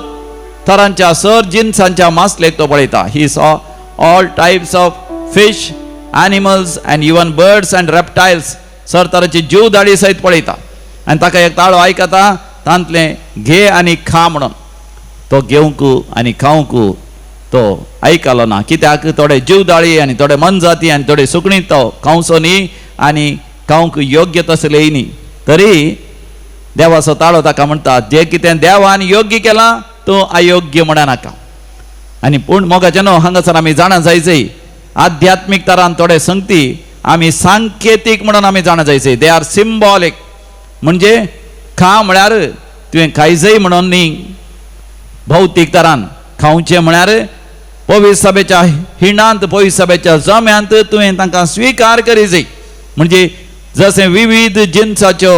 तरांच्या सर जिनसांच्या मासलेक तो पळयता. He saw all types of fish, animals and even birds and reptiles. Sir तरांची जीव दाडी सयत पळयता आनी ताका एक ताळो आयकता, तांतलें घे आनी खा म्हणून. तो घेवंक आनी खावंक तो आयकलो ना, कित्याक थोडे जीवदाळी आनी थोडे मनजाती आनी थोडे सुकणी तो खावचो न्ही आनी खावंक योग्य तसलेय न्ही. तरी देवाचो ताळो ताका म्हणटा, जें कितें देवान योग्य केलां तूं अयोग्य म्हणा नाका. आनी पूण मोगाचें न्हू हांगासर आमी जाणा जायचय, आध्यात्मीक तरान थोडे संगती आमी सांकेतीक म्हणून आमी जाणा जायचय. They are symbolic. म्हणजे खा म्हळ्यार तुवें खायजय म्हणून न्ही, भौतीक तरान खावचें म्हळ्यार पवित्र सभेच्या हिणांत, पवित्र सभेच्या जम्यांत तुवें तांकां स्विकार करी जाय. म्हणजे जशें विविध जिनसाच्यो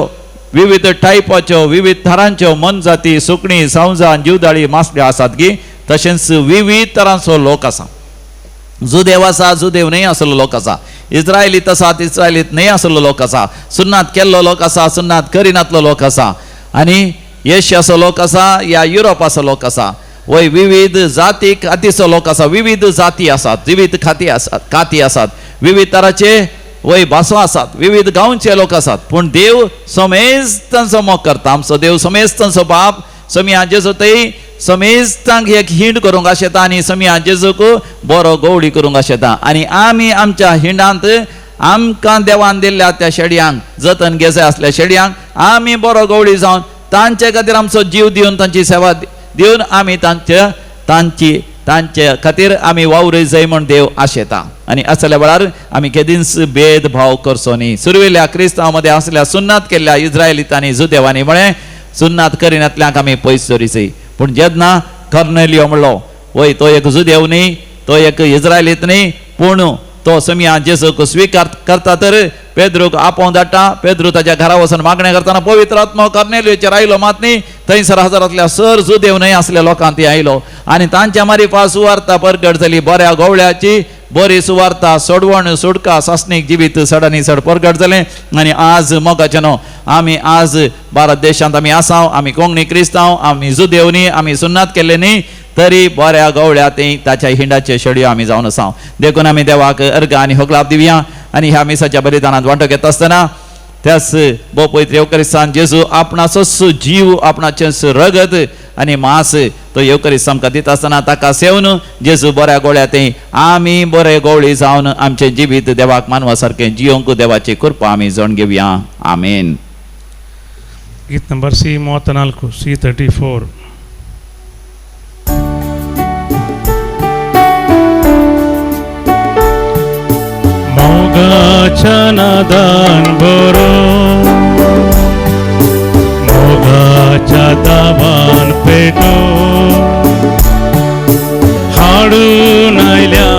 विविध टायपाच्यो विविध थरांच्यो मनजाती सुकणीं सावजां जिवदाळी मासल्यो आसात की तशेंच विविध तरांचो लोक आसा. जुदेव आसा, जुदेव न्हय आसलो लोक आसा, इस्रायलीत आसात, इस्रायलीत न्हय आसलो लोक आसा, सुन्नात केल्लो लोक आसा, सुन्नात करिनातलो लोक आसा, आनी एशियाचो लोक आसा या युरोपाचो लोक आसा. वय विविध जाती खातीचो लोक आसा, विविध जाती आसात, विविध खाती आसात, काती आसात, विविध तराचे वय भासो आसात, विविध गांवचे लोक आसात. पूण देव समेस्तांचो मोग करता. आमचो देव समेस्तांचो बाप. समिया जेजू थंय समेस्तांक एक हिंड करूंक आशेता आनी समिया जेजूक बरो गवळी करूंक आशेता. आनी आमी आमच्या हिंडांत आमकां देवान दिल्ल्या त्या शेडयांक जतन घेजाय आसल्या शेडयांक आमी बरो गवळी जावन तांचे खातीर आमचो जीव दिवन तांची सेवा दिवन आमी तांचे तांची तांचे खातीर आमी वावरूय जाय म्हूण देव आशेता. आनी असल्या वेळार आमी केदींच भेदभाव करचो न्ही. सुरवेल्या क्रिस्तांव मदें आसल्या सुन्नात केल्ल्या इस्रायलितांनी जुदेवांनी म्हळें सुन्नात करिनातल्यांक आमी पयस दवरीची. पूण जेन्ना कर्नेलियो म्हणलो वय तो एक जुदेव न्ही, तो एक इस्रायलीत न्ही, पूण तो समिया जेजूक स्विकार करता तर पेद्रूक आपोवन धाडटा. पेद्रू ताच्या घरा वचून मागणें करतना पवित्र आत्मो कर्नेलियोचेर आयलो मात न्ही, थंयसर हजारांतल्या सर जुदेव न्हय आसल्या लोकांत ती आयलो आनी तांच्या मारिफा सुवार्ता परगट जाली. बऱ्या गोवळ्याची बरी सुवार्ता सोडवण सुटका सासणीक जिवीत सड आनी सड परगट जालें. आनी आज मोगाचें न्हू आमी आज भारत देशांत आमी आसा, आमी कोंकणी क्रिस्तांव, आमी जुदेव न्ही, आमी सुन्नात केल्ले न्ही, तरी बऱ्या गवळ्या ती ताच्या हिंडाचे शेडयो आमी जावन आसा. देखून आमी देवाक अर्घ आनी होगलाप दिवया. आनी ह्या मिसाच्या बलिदानांत वांटो घेता आसतना त्याच भोव पवित्र येवकरिस्तान जेजू आपणाचोच जीव आपणाचेंच रगत आनी मांस तो येवकरिस्त आमकां दिता आसतना ताका सेवन जेजू बऱ्या गोळ्या ते आमी बरे गोवळी जावन आमचें जिवीत देवाक मानवा सारकें जियोंक देवाची कृपा आमी जण घेवया. आमेन. गीत ನಂಬರ್ ಸಿ 34, ಸಿ 34. मोगाच्या नादान बरो मोगाच्या दावान पेटो हाडून आयल्या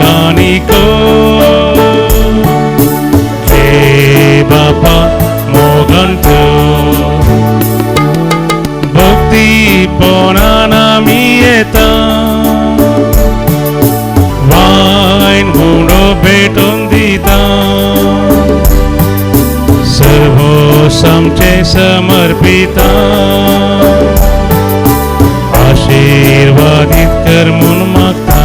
कानिको हे बापा मोगंटो भक्तीपणान आमी येता वायन गुंडो भेटून दिता सर्वोस आमचें समर्पिता आशिर्वादीत कर म्हूण मागता.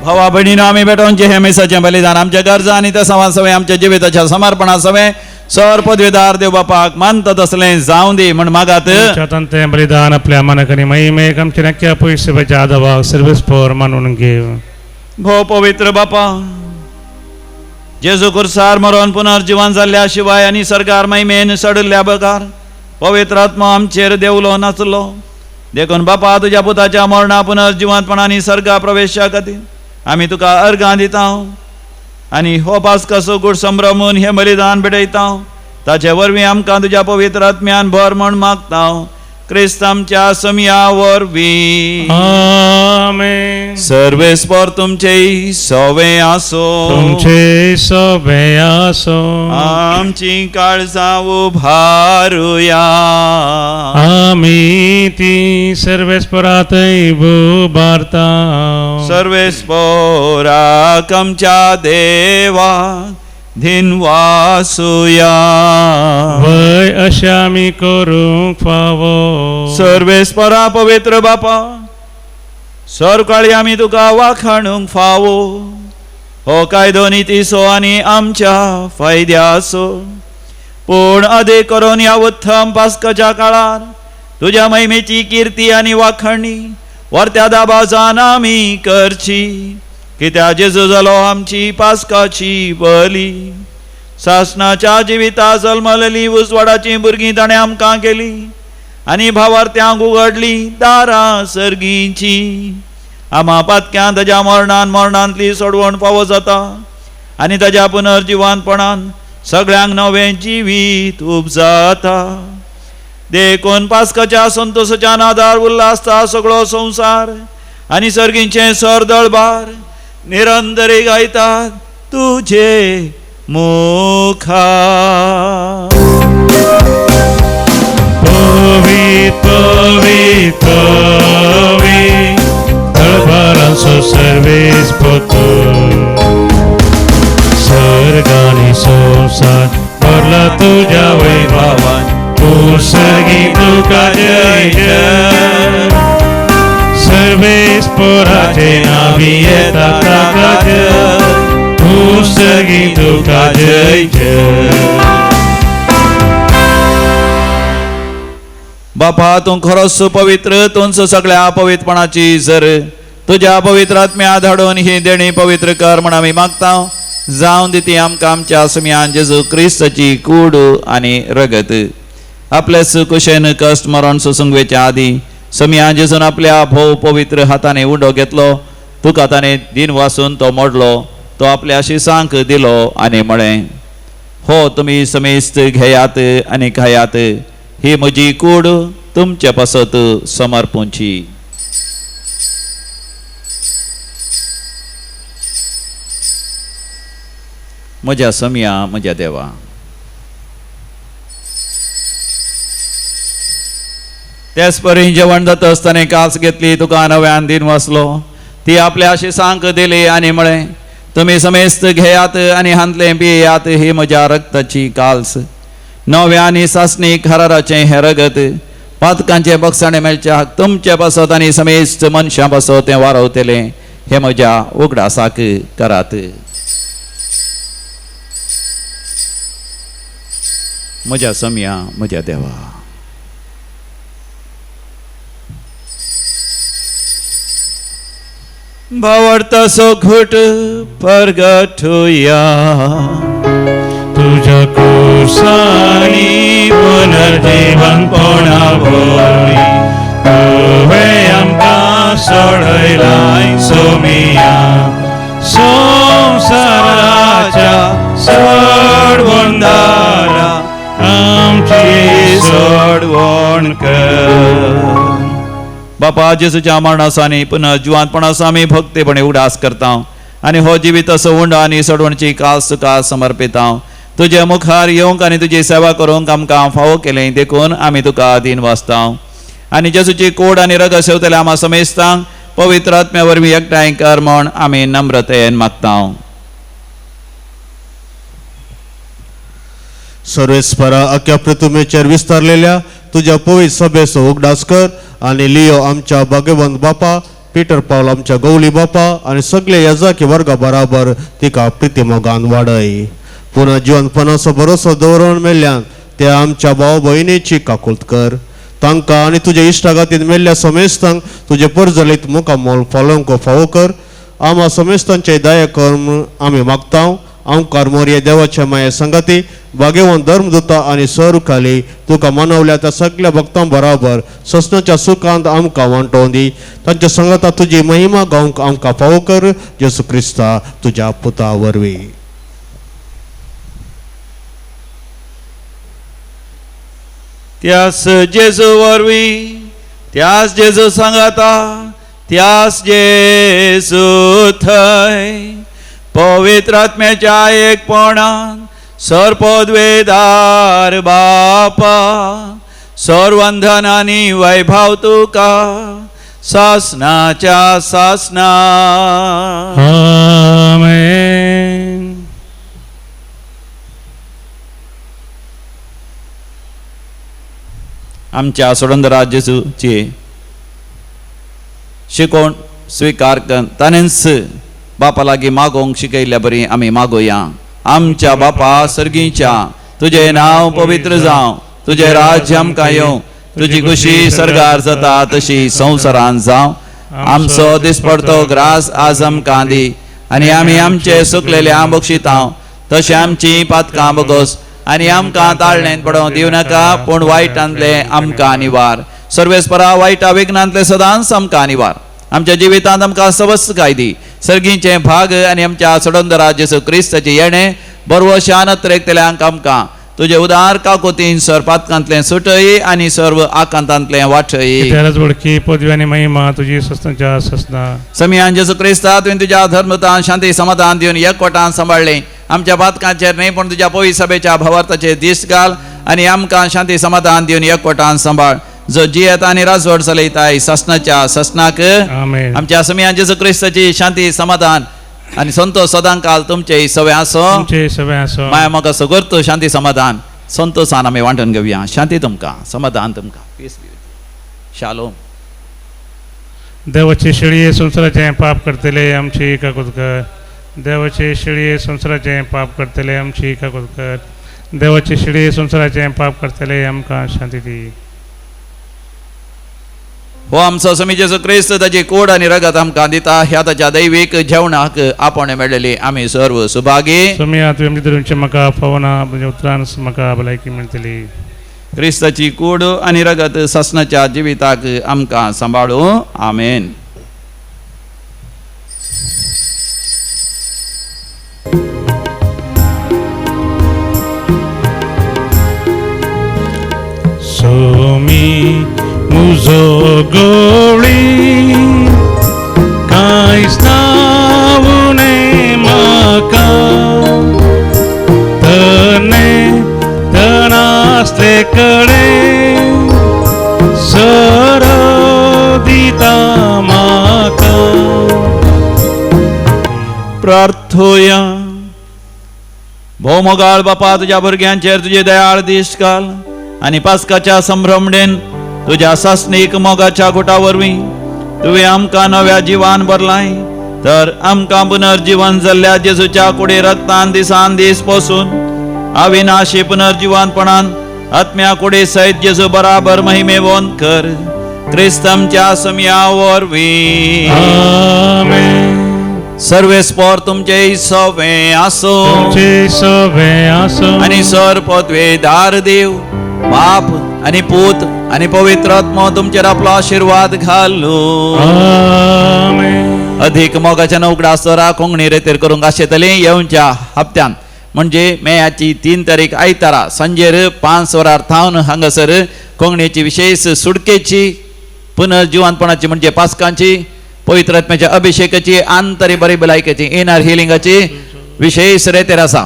भावा भयणीनो आमी भेटोवचे हें मिसाचें बलिदान आमच्या गरजा आनी त्या सवा सवें आमच्या जिविताच्या समर्पणा सवें सर पदवीदार देव बापाक मानता तसलें जावं दी म्हण मागात. तुमच्या तें बलिदान आपल्या मनाक आनी महिमेक आमच्या नक्या पयशे आदवाक सर्वेस्पोर मानून घेव. भोव पवित्र बापा जेजू कुर्सार मरोन पुनर्जिवन जाल्ल्या शिवाय आनी सरकार महिमेन सडिल्ल्या बगार पवित्र आत्मो आमचेर देवलो नाचलो. देखून बापा तुज्या पुताच्या मरणा पुनर्जिवंतपणानी सर्गा प्रवेशा खातीर आमी तुका अर्घां दिता आनी हो पास्काचो गूढ संभ्रमून हें बलिदान भेटयता. ताचे वरवीं आमकां तुज्या पवित्र आत्म्यान भर म्हण मागता. क्रिस्त आमच्या समया वरवीं. आमेन. सर्वेस्पर तुमचे सवे आसो. तुमचे सवे आसो. आमची काळजां उभारुया. आमी ती सर्वेस्परातय उबारता. सर्वेस्पराक आमच्या देवा धिनवासुया. वय अशें आमी करूंक फावो. सर्वेस्परा पवित्र बापा सरकाळी आमी तुका वाखाणूंक फावो. हो कायदो नितीचो आनी आमच्या फायद्याचो. पूण अदे करून ह्या उत्तम पास्काच्या काळार तुज्या महिमेची किर्ती आनी वाखणी वर्त्या दाबाजान आमी करची. कित्याक जेजू जालो आमची पास्काची बली. सासणाच्या जिविता जल्मलेली उजवाडाची भुरगीं ताणें आमकां केली आनी भावार्थ्यांक उगडली दारां सर्गींची. आमा पातक्यान ताज्या मरणान मरणांतली सोडवण फावो जाता आनी ताज्या पुनर्जिवानपणान सगळ्यांक नवें जिवीत उपजाता. देखून पास्काच्या संतोसाच्या नादार उल्लासता सगळो संवसार आनी सर्गींचें सर दळबार निरंतरी गायतात तुझे मुखा. पवी पवी पवी तळपारांचो सर्वेस पोतो सर्ग आनी संवसार भरला तुज्या वैभवान तूं सर्गी तुका जय जय सर्वेस पोराचे नावी येता ताका जय तूं सर्गी तुका जय जय. बापा तूं खरोच पवित्र, तूंच सगळ्या पवित्रपणाची जर तुज्या पवित्र आत्म्या धाडून ही देणी पवित्र कर म्हण आमी मागता. जावन दी आमकां आमच्या सुम्यान जेजू क्रिस्ताची कूड आनी रगत. आपले कुशेन कश्ट मरण सोसूंक आदी समियान जेजून आपल्या भोव पवित्र हाताने उंडो घेतलो. तुका ताणें दिन वासून तो मोडलो, तो आपल्या शिसांक दिलो आनी म्हळें, हो तुमी समेस्त घेयात आनी खायात, ही म्हजी कूड तुमचे पासत समर्पूंची. म्हज्या समिया म्हज्या देवा, त्याच परी जेवण जाता आसतना कास घेतली, तुका नव्यान दिन वाचलो, ती आपल्या शिसांक दिली आनी म्हळें, तुमी समेस्त घेयात आनी हांतलें पियात, ही म्हज्या रक्ताची काल्स, नव्या आनी सासणी खराराचें हें रगत, पातकांचें बक्षाणें मेळच्या तुमचे पासत आनी समेस्त मनशां पासत तें वारवतलें, हें म्हज्या उगडासाक करात. म्हज्या समिया म्हज्या देवा, भावार्थाचो घट परगटुया. तुझ्या कुसानी पुनर्जीवनपणा वरवीं तुवें आमकां सोडयलाय सोमिया, संवसाराच्या सोडवणदारा आमची सोडवण कर. बापा जेजूच्या मरणाचो आनी पुनः जिवांतपणाचो आमी भक्तीपणे उडास करता आनी हो जिवीत असो उंडो आनी सोडवणची कास तुका समर्पिता. तुज्या मुखार येवंक आनी तुजी सेवा करूंक आमकां फावो केलें देखून आमी तुका दीन वाचता. आनी जेजूची कोड आनी रगत सेवतल्या आमा समेस्तांक पवित्र आत्म्या वरवीं एकठांय कर म्हूण आमी नम्रतेन मागता. सर्वेस्परा अख्या पृथ्वीचेर विस्तारलेल्या तुज्या पवित्र सभेचो उगडास कर आनी लियो आमच्या भाग्यवंत बापा पीटर पावल आमच्या गौली बापा आनी सगळे यजाकी वर्गा बराबर तिका प्रितीमोगान वाडय. पुनः जिवनपणाचो भरोसो दवरून मेल्ल्यान ते आमच्या भाव भयणीची काकुळट कर. तांकां आनी तुज्या इश्टागातीन मेल्ल्या समेस्तांक तुजे परजलीत मुखामोल फलोवंक फावो कर. आमा समेस्तांचे दया कर म्हूण आमी मागता. आमकार मोरये देवाच्या माये संगाती भाग्यवंत धर्मदूता आनी सरुखाली तुका मनवल्या त्या सगळ्या भक्तां बराबर ससनाच्या सुखांत आमकां वांटोवन दी. तांच्या संगाता तुजी महिमा गावंक आमकां फावो कर. जेसू क्रिस्ता तुज्या पुता वरवीं. त्यास जेजू वरवीं, त्यास जेजू सांगाता, त्यास जेजू थंय पवित्र आत्म्याच्या एकपणान सर्पद्वेदार बापा सर्वंधन आनी वैभव तुका सासनाच्या सासना. आमेन. आमच्या सोडंदरा जेजूची शिकोवण स्विकार कर ताणेंच बापा लागीं मागोवंक शिकयल्ल्या बरी आमी मागोया. आमच्या बापा सर्गीच्या, तुजें नांव पवित्र जावं, तुजें राज्य आमकां येवं, तुजी खुशी सर्गार जाता तशी संवसारान जावं. आमचो दिसपडतो ग्रास आज आमकां दी आनी आमी आमचे सुकलेले आम बक्षिता तशें आमची पातकां बगोस आनी आमकां ताळणेन पडोवंक दिवं नाका, पूण वायटांतले आमकां निवार. सर्वेस्परा वायटा विघ्नांतले सदांच आमकां निवार. आमच्या जिवितांत आमकां सवस दी. सर्गींचे भाग आनी आमच्या सोडंदरा जेसू क्रिस्ताचें येणें बरवशान त्रेकतल्यांक आमकां तुजे उदार काकुतीन सर पातकांतलें सुटय आनी सर्व आकांतांतलें वाटय. त्यालाच वळखी पदवी आनी महिमा तुजी ससनाच्या ससना. समियान जेजू क्रिस्ता तुवें तुज्या धर्मतान शांती समाधान दिवन एकवटान सांबाळ्ळें. आमच्या पातकांचेर न्हय पूण तुज्या पवित्र सभेच्या भावार्थाचेर दीस घाल आनी आमकां शांती समाधान दिवन एकवटान सांबाळ, जो जियेता आनी राजवट चलयताय ससनाच्या ससनाक. आमेन. आमच्या समियान जेजू क्रिस्ताची शांती समाधान आनी संतोष सदांकाल तुमचे सवे आसो. तुमचे सवे आसो. माया म्हाका सगळो शांती समाधान संतोषान आमी वांटून घेवया. शांती तुमकां, समाधान तुमकां. Peace be with you. Shalom. देवाचे शेळये संवसाराचें पाप करतले आमची काकूत कर. देवाचे शेळये संवसाराचें पाप करतले आमची काकूत कर. देवाचे शेळये संवसाराचें पाप करतले आमकां शांती दी. हो आमचो स्वामी जेजू क्रिस्त ताची कोड आनी रगत आमकां दिता. ह्या ताच्या दैवीक जेवणाक आपण मेळ्ळेली आमी सर्व सुभागी. स्वामी तुवें आमचे धरूंचे म्हाका फावना, म्हणजे उतरान म्हाका भलायकी मेळटली. क्रिस्ताची कूड आनी रगत सासणाच्या जिविताक आमकां सांबाळूं. आमेन. स्वामी मुजो गोळी कांयच नावुणे म्हाका, तने तनासले कडेन सर दिता म्हाका. प्रार्थोया. भोवमोगाळ बापा, तुज्या भुरग्यांचेर तुजी दयाळ दीस घाल आनी पास्काच्या संभ्रमणेन तुज्या सासणीक मोगाच्या घोटा वरवीं तुवें आमकां नव्या जिवान भरलाय, तर आमकां पुनर्जिवन जाल्ल्या जेजूच्या कुडी रक्तान दिसान दीस पोसून अविनाशी पुनर्जिवनपणान आत्म्या कुडी सयत जेजू बराबर महिमेवंत कर. क्रिस्त आमच्या सम्या वरवीं. आमेन. सर्वेस्पोर तुमचे सवे आसो. तुमचे सवे आसो. आनी सर पदवेदार देव बाप आनी पूत आनी पवित्र आत्मो तुमचेर आपलो आशिर्वाद घालू. आमेन. अधिक मोगाच्या उगडास दवरा. कोंकणी रेतेर करूंक आशेतली येवच्या हप्त्यान म्हणजे मेयाची 3 तारीख आयतारा सांजेर 5 वरार थावन हांगासर कोंकणीची विशेष सुडकेची पुनर्जिवनपणाची म्हणजे पास्कांची पवित्र आत्म्याच्या अभिषेकाची आंतरी बरी भलायकेची इनर हिलिंगाची विशेष रेतेर आसा.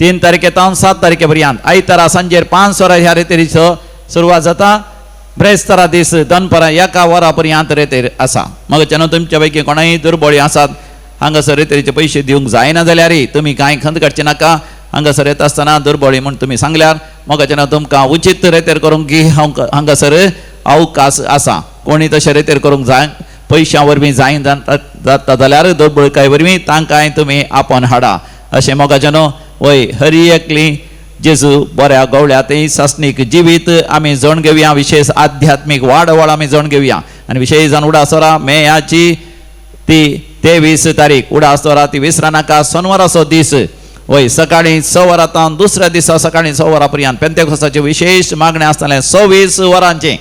3 तारखे तावन 7 तारखे पर्यंत आयतारा सांजेर 5 वरां ह्या रेतेरीचो सुरवात जाता. ब्रेस्तारा दीस दनपरां 1 वरा पर्यंत रेतेर आसा. मग जेन्ना तुमच्या पैकी कोणाय दुर्बळी आसात हांगासर रेतेरीचे पयशे दिवंक जायना जाल्यार तुमी कांय खंत काडचे नाका. हांगासर येता आसतना दुर्बळी म्हूण तुमी सांगल्यार मग जेन्ना तुमकां उचीत रेतेर करूंक की हांगासर अवकाश आसा. कोणी तशें रेतेर करूंक जाय पयशां वरवीं जायना जाता जाल्यार दुर्बळकाय वरवीं तांकांय तुमी आपोवन हाडा अशें मोगाच्यानो. वय हरी एकली जेजू बऱ्या गवळ्या थंय सासणीक जिवीत आमी जण घेवया. विशेष आध्यात्मीक वाडवळ आमी जण घेवया. आनी विशेष जावन उडासोरा मेयाची ती 23 तारीख उडासोरा ती विसरा नाका. सोनवाराचो दीस वय सकाळीं 6 वरां तावन दुसऱ्या दिसा सकाळीं 6 वरां पर्यंत पेंतेकोसाचें विशेष मागणें आसतलें 26 वरांचें.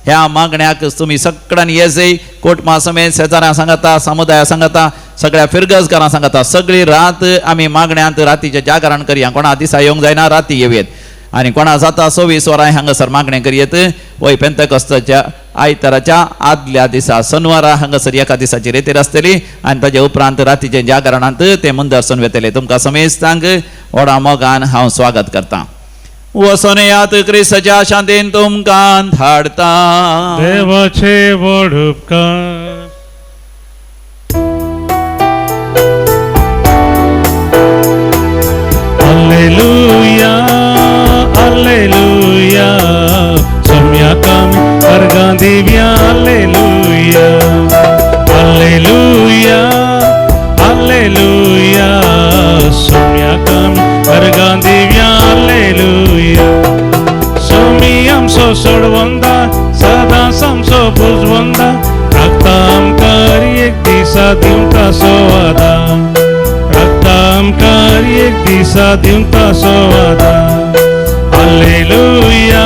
ह्या मागण्याक तुमी सगळ्यांनी येजय. कोटमा समेत शेजाऱ्यां सांगता, समुदाया सांगता, सगळ्या फिरगजकारां सांगता. सगळी रात आमी मागण्यांत रातीचें जागरण करया. कोणा दिसा येवंक जायना राती येवयेत आनी कोणा जाता 26 वरां हांगासर मागणें करयेत. वय पेंतेकोस्ताच्या आयताराच्या आदल्या दिसा सोनवारा हांगासर एका दिसाची रेतीर आसतली आनी ताजे उपरांत रातीचें जागरणांत तें मुंदरसून वेतले. तुमकां समेस्तांक व्हडा मोगान हांव स्वागत करतां. वसोन येयात क्रिस्ताच्या शांतीन तुमकां धाडता. देवाचे व्हड उपकार. Alleluia, alleluia, सोम्याक आमी अर्गां दिवया. Alleluia, alleluia, alleluia, सोम्याक आमी अर्गां दिवया. आलेलुया. सोमी आमचो सोडवंदा, सदांच आमचो पुजवंदा, राखता आमकां हर एक दिसा दिवता सोवादा, राखता आमकां हर एक दिसा दिवता सोवादा. आलेलुया,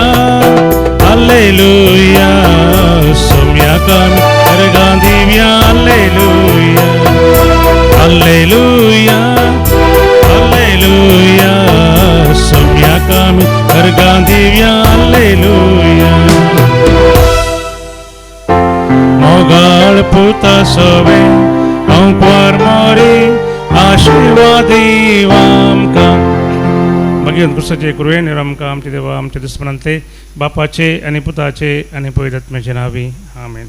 आलेलुया, सोम्याक आमी अर्गां दिवया. आलेलुया, आलेलुया, आलेलुया, सोम्याक आमी अर्गां दिवया हालेलुया. मोगाळ पुता सोवे अंकवार मोरी आशिर्वाद आमकां. मागीर क्रिस्ताचे कृपेन आमकां आमचे देवा आमच्या दुस्मनांतले बापाचे आनी पुताचे आनी पवित्र आत्म्याचे नांवी आमेन.